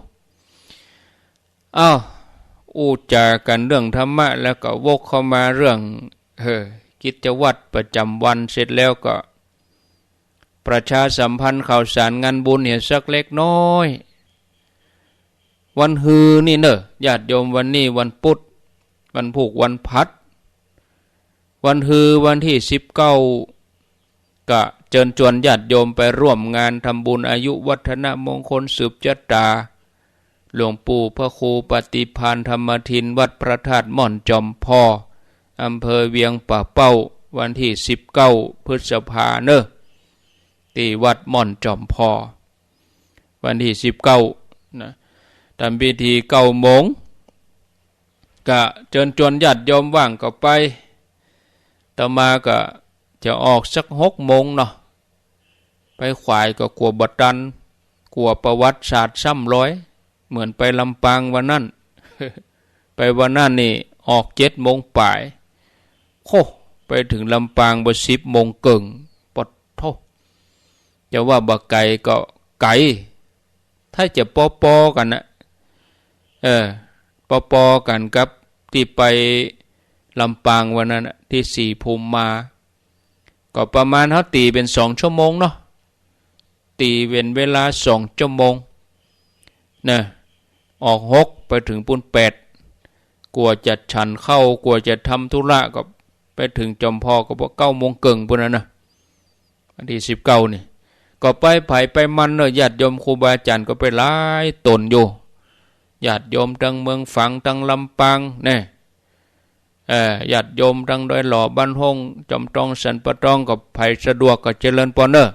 อ้าว อู้จ๋ากั๋นเรื่องธรรมะ แล้วก็วกเข้ามาเรื่อง เออ กิจวัตรประจ๋ำวันเสร็จแล้วก็ ประชาสัมพันธ์ข่าวสารงานบุญเหียสักเล็กน้อย วันฮือนี่เนาะ ญาติโยม วันนี้วันปุธ วันพูกวันพัด วันฮือวันตี้สิบเก้า ก็เจิญจวนญาติโยมไปร่วมงานทำบุญอายุวัฒนมงคลสืบจะต๋า หลวงปู่พระครูปฏิภาณธรรมทิน วัดพระธาตุม่อนจอมพอ อำเภอเวียงป่าเป้า วันตี้สิบเก้าพฤษภาเนาะ ตี้วัดม่อนจอมพอ วันตี้สิบเก้านะ ทำพิธีเก้าโมง ก็เจิญจวนญาติโยมว่างก็ไป อาตมาก็จะออกสักหกโมงเนาะ ไปขวายก็กั๋วบ่ตัน กั๋วประวัติศาสตร์ซ้ำรอย เหมือนไปลำปางวันนั้น ไปวันนั้นนี่ออกเจ็ดโมงป๋าย โค่ ไปเถิงลำปางบ่สิบโมงเกิ่ง ปะโธ่ จะว่าบ่ไก๋ก็ไก๋ ถ้าจะปอๆ กั๋นนะ เออ ปอๆ กั๋นกับตี้ไปลำปางวันนั้นน่ะ ตี้ศรีภูมิมา ก็ประมาณเฮาตี๋เป๋นสองชั่วโมงเนาะ ตี๋เป๋นเวลาสองชั่วโมงนะ ออกหกไปเถิงปู๊นแปด กั๋วจะฉันข้าว กั๋วจะทำธุระก็ไปเถิงจอมพอก็ปอเก้าโมงเกิ่งปู๊นน่ะนะ วันตี้สิบเก้านี่ ก็ไปใผไปมันเนาะ ญาติโยมครูบาอาจ๋ารย์ก็ไปหลายต๋นอยู่ ญาติโยมตังเมืองฝางตังลำปางแน่ เอ่อ ญาติโยมตังดอยหล่อ บ้านฮ่ง จอมตอง สันป่าตอง ก็ใผสะดวกก็เจริญปอนเนาะ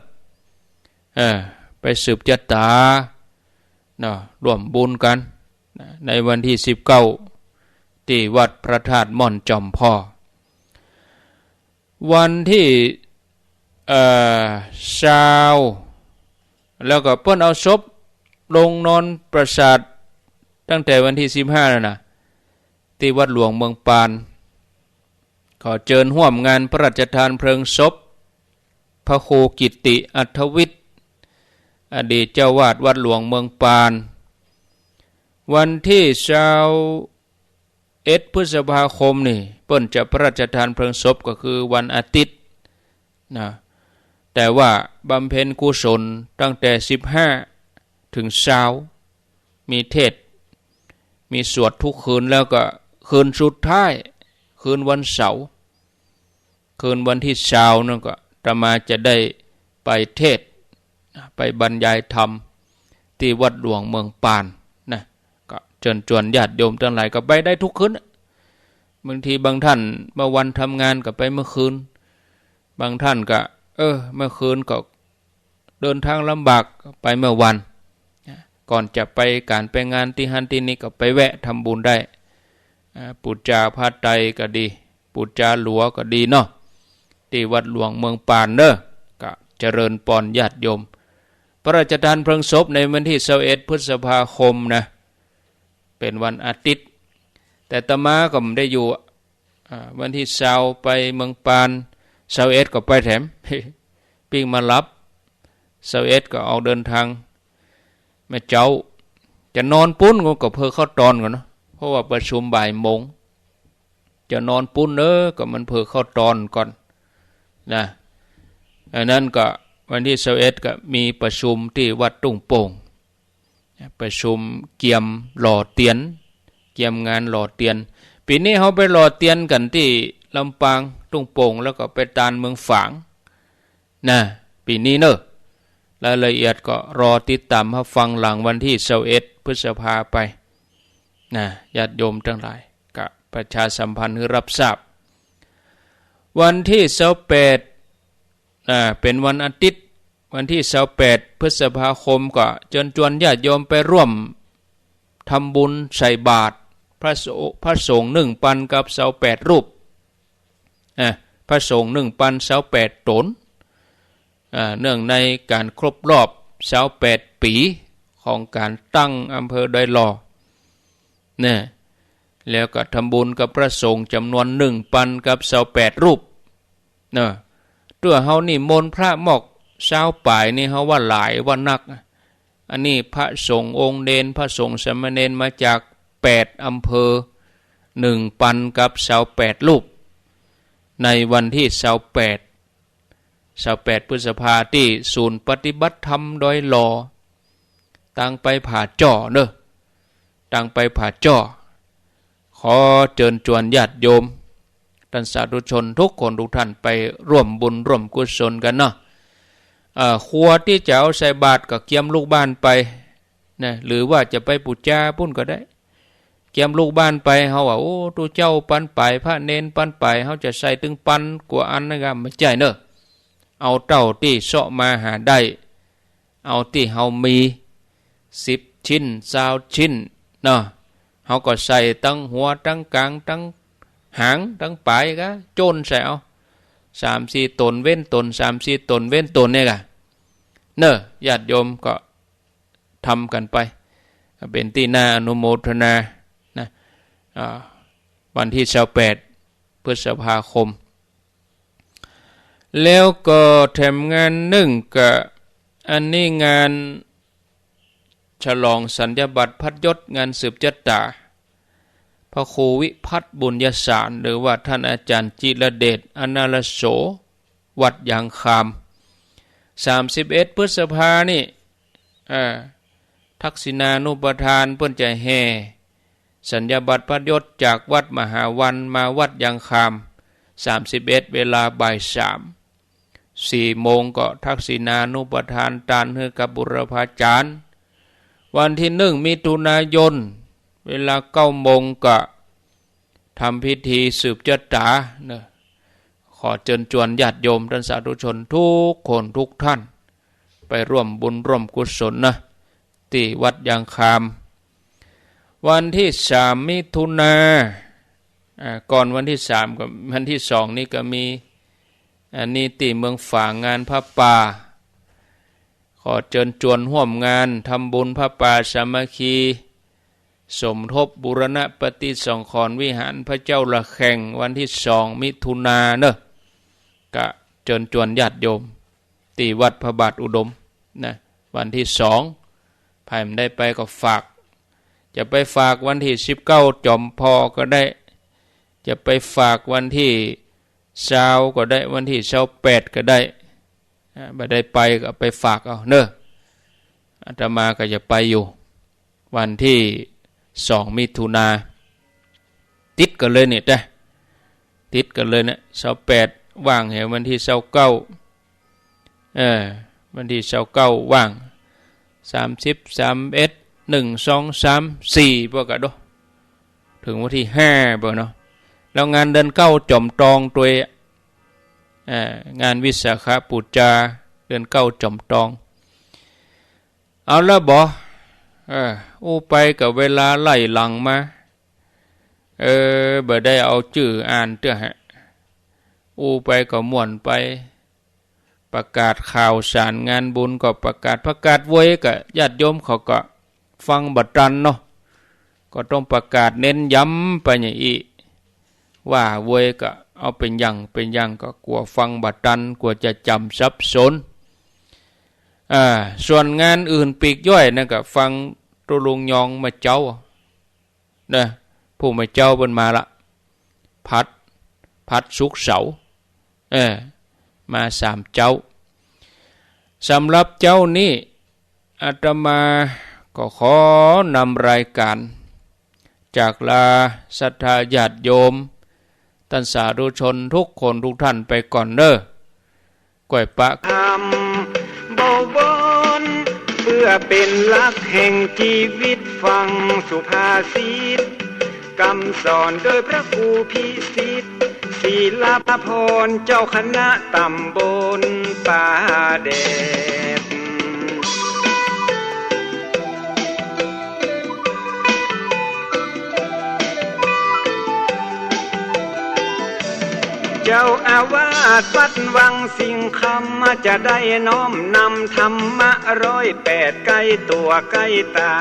เอ่อ ไปสืบจะต๋าเนาะ ร่วมบุญกั๋นนะ ในวันตี้สิบเก้า ตี้วัดพระธาตุม่อนจอมพอ วันตี้ เอ่อ ซาว แล้วก็เปิ้นเอาศพลงนอนประสาทตั้งแต่วันตี้สิบห้าแล้วนะ ตี้วัดหลวงเมืองปาน ขอเจิญฮ่วมงานพระราชทานเพลิงศพ พระครูกิตติอัธวิทย์ อดีตเจ้าวาดวัดหลวงเมืองปาน วันตี้ซาวเอ็ดพฤษภาคมนี่ เปิ้นจะพระราชทานเพลิงศพก็คือวันอาทิตย์นะ แต่ว่าบำเพ็ญกุศลตั้งแต่สิบห้าถึงซาว มีเทศน์ มีสวดทุกคืน แล้วก็คืนสุดท้าย คืนวันเสาร์ คืนวันตี้ซาวนั่นก็อาตมาจะได้ไปเทศน์ ไปบรรยายธรรมตี้วัดหลวงเมืองปานนะ ก็เจิญจวนญาติโยมตังหลายก็ไปได้ทุกคืนน่ะ บางทีบางท่านเมื่อวันทำงานก็ไปเมื่อคืน บางท่านก็ เออ เมื่อคืนก็เดินทางลำบาก ไปเมื่อวัน ก่อนจะไปก๋านไปงานตี้หั้นตี้นี่ก็ไปแวะทำบุญได้ อ่า ปู๋จาพระไตรก็ดี ปู๋จาหลวงก็ดีเนาะ ตี้วัดหลวงเมืองปานเนาะ ก็เจริญปอนญาติโยม พระราชทานเพลิงศพในวันตี้ซาวเอ็ดพฤษภาคมนะ เป๋นวันอาทิตย์ แต่อาตมาก็บ่ได้อยู่ อ่า วันตี้ซาวไปเมืองปาน ซาวเอ็ดก็ไปแถม ปิ๊กมาฮับ ซาวเอ็ดก็ออกเดินทาง แม่เจ๊า จะนอนปู๊นก็เผลอเข้าตอนก่อนเนาะ เพราะว่าประชุมบ่ายโมง จะนอนปู๊นเนาะ ก็มันเผลอเข้าตอนก่อนนะ อันนั้นก็วันตี้ซาวเอ็ดก็มีประชุมตี้วัดตุ้งโป่ง ประชุมเกียมหล่อเตียน เกียมงานหล่อเตียน ปี๋นี้เฮาไปหล่อเตียนกั๋นตี้ลำปาง ตุ้งโป่ง แล้วก็ไปตานเมืองฝางนะ ปี๋นี้เนาะ รายละเอียดก็รอติดต๋ามฮับฟังหลังวันตี้ซาวเอ็ดพฤษภาไปนะ ญาติโยมตังหลาย ก็ประชาสัมพันธ์หื้อฮับทราบ วันตี้ซาวแปด อ่า เป๋นวันอาทิตย์ วันตี้ซาวแปดพฤษภาคมก็เจิญจวนญาติโยมไปร่วมทำบุญใส่บาตรพระส- พระสงฆ์นึ่งปันกับซาวแปดรูป อ่า พระสงฆ์นึ่งปันซาวแปดต๋น อ่า เนื่องในก๋านครบรอบซาวแปดปี๋ของก๋านตั้งอำเภอดอยหล่อ เนี่ย แล้วก็ทำบุญกับพระสงฆ์จ๋ำนวนนึ่งปันกับซาวแปดรูป เนาะ ตั๋วเฮานิมนต์พระมอกซาวป๋ายนี่ เฮาว่าหลายว่านัก อันนี้พระสงฆ์องค์เณร พระสงฆ์สามเณรมาจากแปดอำเภอ นึ่งปันกับซาวแปดรูป ในวันตี้ซาวแปด ซาวแปดพฤษภา ตี้ศูนย์ปฏิบัติธรรมดอยหล่อ ตางไปผาจ้อเนาะ ตางไปผาจ้อ ขอเจิญจวนญาติโยม ต้านสาธุชนทุกคนทุกท่านไปร่วมบุญร่วมกุศลกั๋นเนาะ เอ่อ ครัวตี้จะเอาใส่บาตรก็เกียมลูกบ้านไปนะ หรือว่าจะไปปู๋จาปู๊นก็ได้ เกียมลูกบ้านไป เฮาว่า โอ้ ตุ๊เจ้าปันป๋าย พระเณรปันป๋าย เฮาจะใส่ตึงปันกว่าอันนะ ก็บ่ใจ้เนาะ เอาเต้าตี้เซาะมาหาได้ เอาตี้เฮามี สิบชิ้น ซาวชิ้น เนาะ เฮาก็ใส่ตึงหัว ตึงก๋าง ตึงหาง ตึงป๋าย ก็โจ้นใส่เอา สามสี่ต๋นเว้นต๋น สามสี่ต๋นเว้นต๋นเนี่ยก่ะ เนาะ ญาติโยมก็ทำกั๋นไป เป๋นตี้น่าอนุโมทนานะ อ่า วันตี้ซาวแปดพฤษภาคม แล้วก็แถมงานนึ่งก็ อันนี้งานฉลองสัญญาบัตรพัดยศ งานสืบจะต๋า พระครูวิพัฒน์บุญยสาร หรือว่าท่านอาจารย์จิรเดช อนาลโส วัดยางคาม สามสิบเอ็ดพฤษภานี่ อ่า ทักษิณานุปทานเปิ้นจะแห่สัญญาบัตรพัดยศจากวัดมหาวันมาวัดยางคาม สามสิบเอ็ด เวลาบ่ายสาม สี่โมงก็ทักษิณานุปทานตานหื้อกับบุรพาจารย์ วันตี้หนึ่งมิถุนายน เวลาเก้าโมงก็ทำพิธีสืบจะต๋าเนาะ ขอเจิญจวนญาติโยมต้านสาธุชนทุกคนทุกท่าน ไปร่วมบุญร่วมกุศลนะ ตี้วัดยางคาม วันตี้สามมิถุนา อ่า ก่อนวันตี้สามก็วันตี้สองนี่ก็มี อันนี้ตี้เมืองฝางงานผ้าป่า ขอเจิญจวนฮ่วมงานทำบุญผ้าป่าสามัคคี สมทบบูรณะปฏิสังขรณ์วิหารพระเจ้าระแฆง วันตี้สองมิถุนาเนาะ ก็เจิญจวนญาติโยม ตี้วัดพระบาทอุดมนะ วันตี้สอง ใผบ่ได้ไปก็ฝาก จะไปฝากวันตี้สิบเก้าจอมผ่อก็ได้ จะไปฝากวันตี้ซาวก็ได้ วันตี้ซาวแปดก็ได้ อ่า บ่ได้ไปก็ไปฝากเอาเนาะ อาตมาก็จะไปอยู่ วันตี้สองมิถุนา ติดกั๋นเลยเนี่ยจ้ะ ติดกั๋นเลยเนี่ย ซาวแปดว่างแหม วันตี้ซาวเก้า เออ วันตี้ซาวเก้าว่าง สามสิบ สามเอ็ด หนึ่ง สอง สาม สี่ ปะกะโด เถิงวันตี้ห้าปะเนาะ แล้วงานเดือนเก้าจ๋อมตองตวย เอ่อ งานวิสาขบูชาเดือนเก้าจ๋อมตอง เอาละบ่ เออ อู้ไปก็เวลาไหลหลังมา เออ บ่ได้เอาจื้ออ่านเตื้อฮะ อู้ไปก็ม่วนไป ประกาศข่าวสารงานบุญก็ประกาศ ประกาศโวยก็ญาติโยมเขาก็ฟังบ่ตันเนาะ ก็ต้องประกาศเน้นย้ำไปอย่างอี้ ว่าโวยก็เอาเป๋นอย่างเป๋นอย่าง ก็กั๋วฟังบ่ตัน กั๋วจะจ๋ำสับสน อ่า ส่วนงานอื่นปีกย่อยนั่นก็ฟังตุ๊ลุงยองมาเจ๊า นะ ผู้มาเจ๊าเปิ้นมาละ ผัด ผัด ศุกร์ เสาร์ เออ มาสามเจ๊า สำหรับเจ๊านี้ อาตมาก็ขอนำรายการ จากลาศรัทธาญาติโยม ต้านสาธุชนทุกคนทุกท่านไปก่อนเน่อ ก้อยปะ ธรรมบวร เพื่อเป๋นหลักแห่งจีวิต ฟังสุภาษิต กำสอนโดยพระครูพิสิทธิ์ ศิลปพร เจ้าคณะตำบลป่าแดด เจ้าอาวาสวัดวังสิงห์คำ จะได้น้อมนำธรรมะร้อยแปด ใก้ตั๋วใก้ต๋า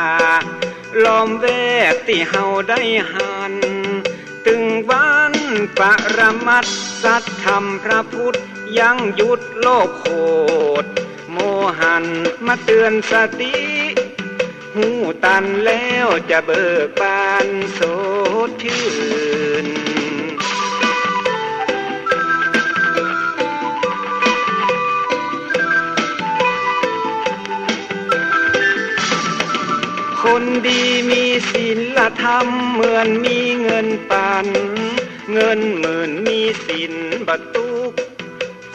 ล้อมแวดตี้เฮาได้หัน ตึงวันปรมัตถ์สัตย์ธรรมพระพุทธ ยั้งยุติโลภโขด โมหัน มาเตือนสติ ฮู้ตันแล้วจะเบิกบานสดชื่น คนดีมีศีลธรรม เหมือนมีเงินปัน เงินหมื่นมีศีลบ่ตุ๊กข์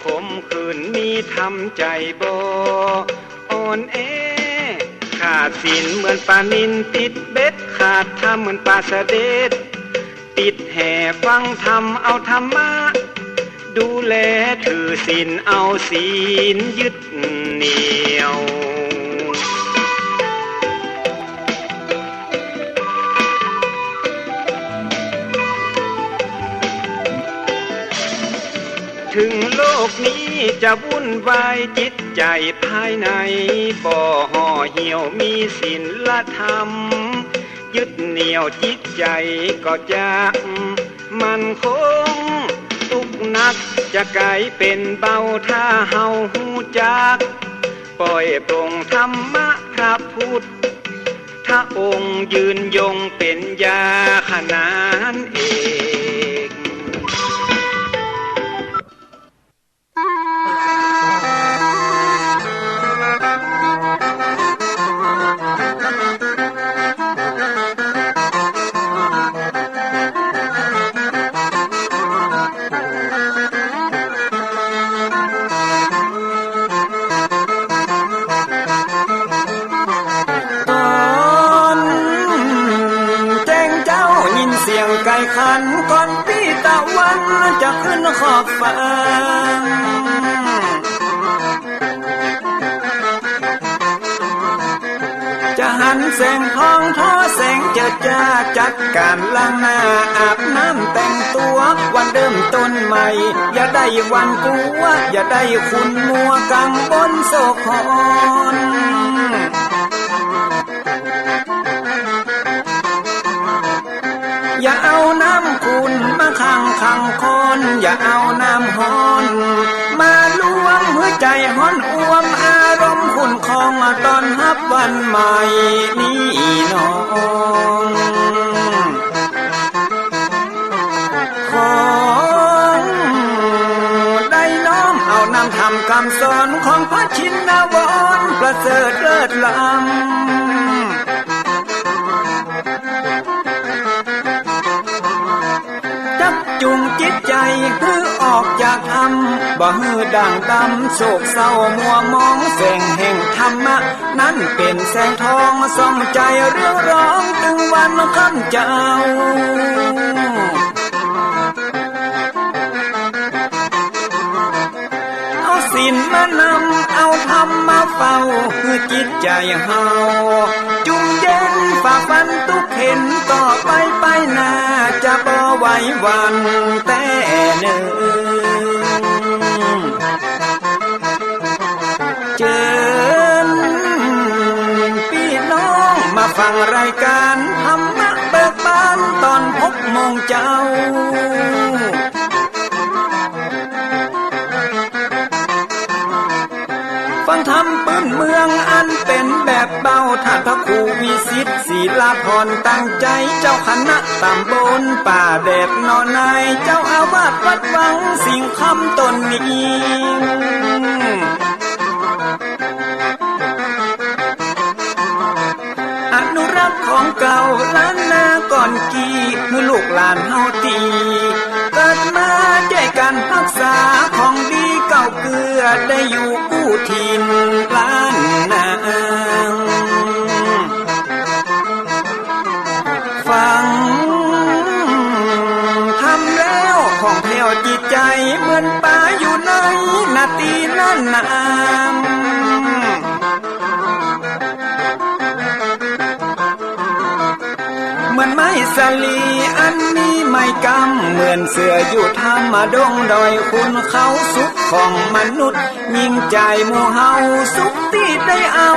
ขมขื่นมีธรรมใจ๋บ่อ่อนแอ ขาดศีลเหมือนปลานิลติดเบ็ด ขาดธรรมเหมือนปลาสะเด็ด ติดแหฟังธรรมเอาธรรมะ ดูแลถือศีลเอาศีลยึดเหนี่ยว ถึงโลกนี้จะวุ่นวาย จิตใจ๋ภายในบ่ห่อเหี่ยว มีศีลธรรมยึดเหนี่ยว จิตใจ๋ก็จะมั่นคง ตุ๊กข์นักจะก๋ายเป๋นเบา ถ้าเฮาฮู้จัก ปล่อยปลงธรรมะพระพุทธองค์ ยืนยงเป๋นยาขนานเอก ต๋อนแจ้งเจ๊ายินเสียงไก่ขัน ก่อนปี้ตะวันจะขึ้นขอบฟ้า จะหัน แสงทองทอแสงเจิดจ้า จัดก๋านล้างหน้า อาบน้ำแต่งตั๋ว วันเริ่มต้นใหม่ อย่าได้หวาดกลัว อย่าได้ขุ่นมัว กังวลโศกหอน อย่าเอาน้ำขุ่นมาขังขังคอน อย่าเอาน้ำฮ้อนมาลวง หื้อใจ๋ฮ้อนอ่วม อารมณ์ขุ่นคอง ต้อนฮับวันใหม่นี้น้อง ขอได้น้อมเอานำธรรมกำสอน ของพระชินวร ประเสริฐเลิศล้ำ จักจูงจิตใจ๋หื้อออกจากถ้ำ บ่หื้อด่างดำ โศกเศร้ามัวหมอง แสงแห่งธรรมะ นั้นเป๋นแสงทอง ส่องใจ๋เรืองรอง ตึงวันค่ำเจ้า เอาศีลมานำ เอาธรรมมาเฝ้า หื้อจิตใจ๋เฮาจุ่มเย็น ฝ่าฟันตุ๊กเข็ญ ต่อไปไปหน้า จะบ่ไหวหวั่นแต๊เน่อ เจิญปี้น้องมาฟังรายก๋านธรรมะเบิกบาน ต๋อนหกโมงเจ๊า ฟังธรรมปื้นเมืองอันเป๋นแบบเบา ต้านพระครูวิสิต ศิลาพร ตั้งใจ๋ เจ้าคณะต๋ำบลป่าแดดหนอใน เจ้าอาวาสวัดวังสิงห์คำต๋นนี้ อนุรักษ์ของเก่าล้านนาก่อนกี้ หื้อลูกหลานเฮาตี้เกิดมา จ้วยกั๋นฮักษาของดีเก่าเกื้อ ได้อยู่กู้ถิ่นล้านนา ฟังธรรมแล้วผ่องแผ้วจิตใจ๋ เหมือนป๋าอยู่ในนาตี้น่านนา เหมือนไม้สาลีอันมีไม้กำ เหมือนเสืออยู่ถ้ำดงดอย ขุนเขาสุขของมนุษย์ ยิ่งใจ๋หมู่เฮาสุขตี้ได้เอา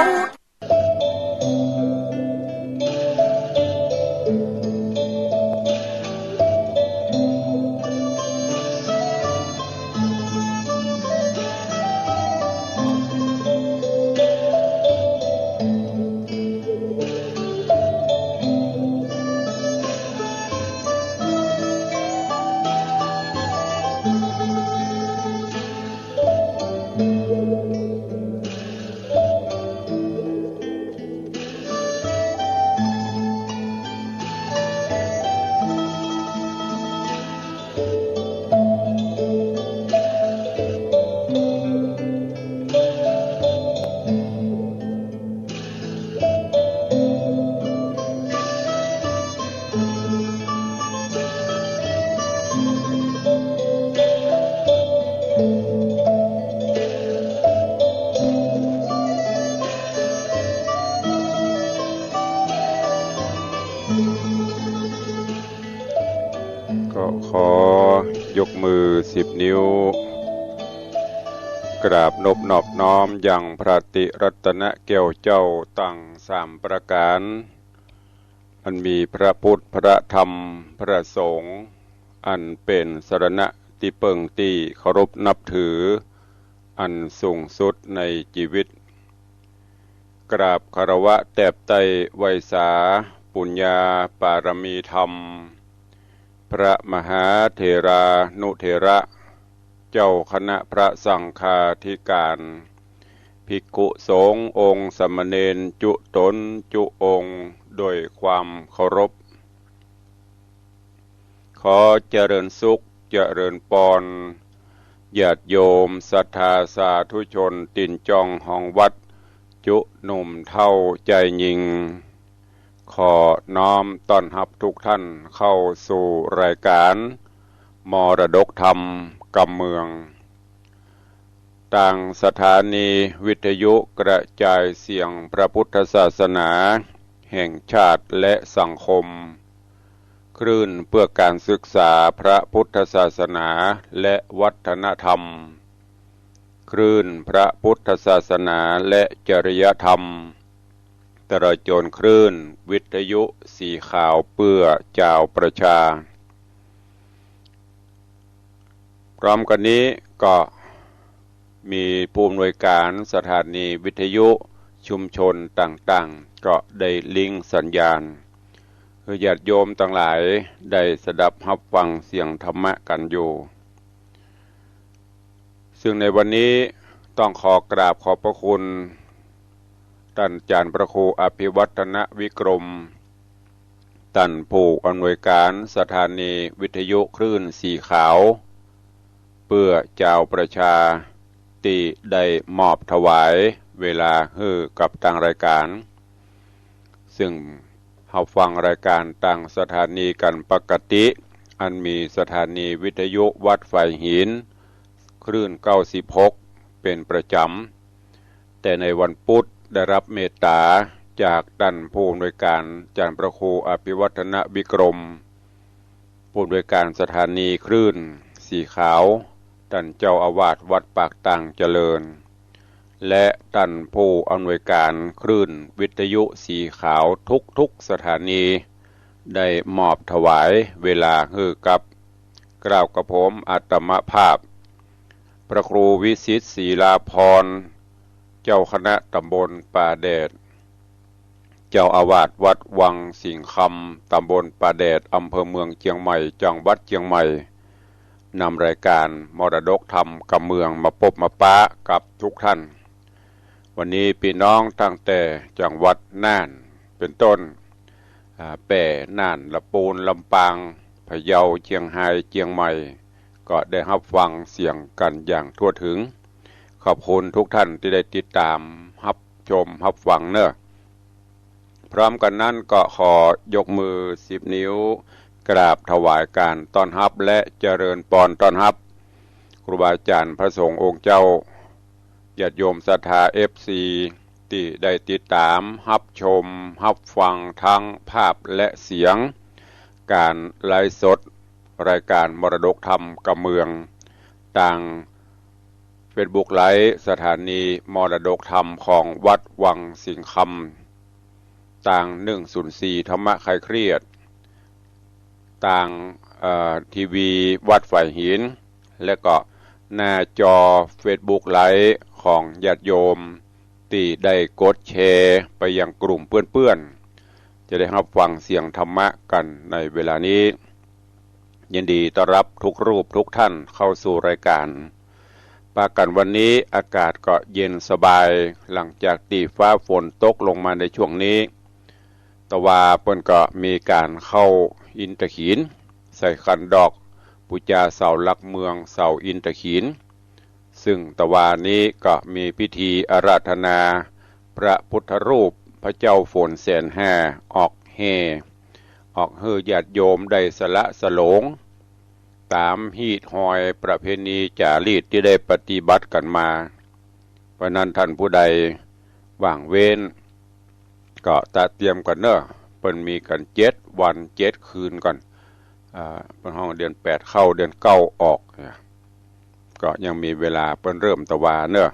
ก็ขอยกมือสิบนิ้ว กราบนบนอบน้อมยังพระติรัตนแก้วเจ้าตังสามประก๋าน อันมีพระพุทธ พระธรรม พระสงฆ์ อันเป๋นสรณะตี้เปิ้งตี้เคารพนับถือ อันสูงสุดในจีวิต กราบคารวะแตบไต้ไหว้สาปุญญาปารมีธรรม พระมหาเถรานุเถระ เจ้าคณะพระสังฆาธิการ ภิกขุสงฆ์องค์สามเณรจุ๊ต๋นจุ๊องค์ โดยความเคารพ ขอเจริญสุขเจริญปอน ญาติโยมศรัทธาสาธุชนตี๋นจ้องฮองวัด จุ๊หนุ่มเฒ่าจายญิง ขอน้อมต้อนฮับทุกท่านเข้าสู่รายก๋านมรดกธรรมกำเมือง ตางสถานีวิทยุกระจายเสียงพระพุทธศาสนา แห่งชาติและสังคม คลื่นเพื่อการศึกษาพระพุทธศาสนาและวัฒนธรรม คลื่นพระพุทธศาสนาและจริยธรรม ตลอดจนคลื่นวิทยุสีขาวเพื่อจาวประชา พร้อมกันนี้ก็มีผู้อำนวยการสถานีวิทยุชุมชนต่างๆ ก็ได้ลิงก์สัญญาณ หื้อญาติโยมตังหลายได้สดับฮับฟังเสียงธรรมะกันอยู่ ซึ่งในวันนี้ต้องขอกราบขอบพระคุณ ต้านอาจ๋ารย์พระครูอภิวัฒนวิกรม ต้านผู้อำนวยการสถานีวิทยุคลื่นสีขาว เปื้อจาวประชา ตี้ได้มอบถวายเวลาหื้อกับตางรายก๋าน ซึ่งฮับฟังรายก๋านตางสถานีกั๋นปกติ อันมีสถานีวิทยุวัดฝายหิน คลื่นเก้าสิบหก เป๋นประจ๋ำ แต่ในวันปุ๊ดได้ฮับเมตต๋าจากต้านผู้อำนวยการ อาจ๋ารย์พระครูอภิวัฒนวิกรม ผู้อำนวยการสถานีคลื่นสีขาว ต้านเจ้าอาวาสวัดปากตางเจริญ และต้านผู้อำนวยการคลื่นวิทยุสีขาวทุกๆสถานี ได้มอบถวายเวลาหื้อกับ เกล้ากับผมอาตมาภาพ พระครูวิสิทธิ์ศรีลาภรณ์ เจ้าคณะตำบลป่าแดด เจ้าอาวาสวัดวังสิงห์คำ ตำบลป่าแดด อำเภอเมืองเจียงใหม่ จังหวัดเจียงใหม่ นำรายก๋านมรดกธรรมกำเมืองมาปบมาปะกับทุกท่าน วันนี้ปี้น้องตั้งแต่จังหวัดน่านเป๋นต้น อ่า แป้ น่าน ละปูน ลำปาง พะเยา เจียงฮาย เจียงใหม่ ก็ได้ฮับฟังเสียงกั๋นอย่างทั่วถึง ขอบคุณทุกท่านตี้ได้ติดต๋ามฮับชมฮับฟังเนาะ พร้อมกั๋นนั้นก็ขอยกมือสิบนิ้ว กราบถวายก๋านต้อนฮับและเจริญปอนต้อนฮับ ครูบาอาจ๋ารย์พระสงฆ์องค์เจ้า ญาติโยมศรัทธาเอฟซี ตี้ได้ติดต๋ามฮับชมฮับฟังทั้งภาพและเสียง ก๋านไลฟ์สดรายก๋านมรดกธรรมกำเมือง ตางเฟซบุ๊กไลฟ์สถานีมรดกธรรมของวัดวังสิงห์คำ ตางหนึ่งศูนย์สี่ธรรมะคลายเครียด ตาง เอ่อ ทีวีวัดฝายหิน และก็หน้าจอเฟซบุ๊กไลฟ์ของญาติโยมตี้ได้กดแชร์ไปยังกลุ่มเปื้อนๆ จะได้ฮับฟังเสียงธรรมะกั๋นในเวลานี้ ยินดีต้อนฮับทุกรูปทุกท่านเข้าสู่รายก๋าน ปะกั๋นวันนี้อากาศก็เย็นสบาย หลังจากตี้ฟ้าฝนตกลงมาในช่วงนี้ ตะวาเปิ้นก็มีก๋านเข้าอินตะขีน ใส่ขันดอก ปู๋จาเสาหลักเมือง เสาอินตะขีน ซึ่งตะวานี้ก็มีพิธีอาราธนาพระพุทธรูปพระเจ้าฝนแสนห้าออกแห่ ออกหื้อญาติโยมได้สละสลง ต๋ามฮีตฮอยประเพณีจ๋ารีตตี้ได้ปฏิบัติกั๋นมา เพราะนั้นท่านผู้ใดว่างเว้น ก็ตะเตรียมกั๋นเนาะ เปิ้นมีกั๋นเจ็ดวันเจ็ดคืนก่อน อ่า เปิ้นฮ้องเดือนแปดเข้าเดือนเก้าออก ก็ยังมีเวลา เปิ้นเริ่มตะวาเนาะ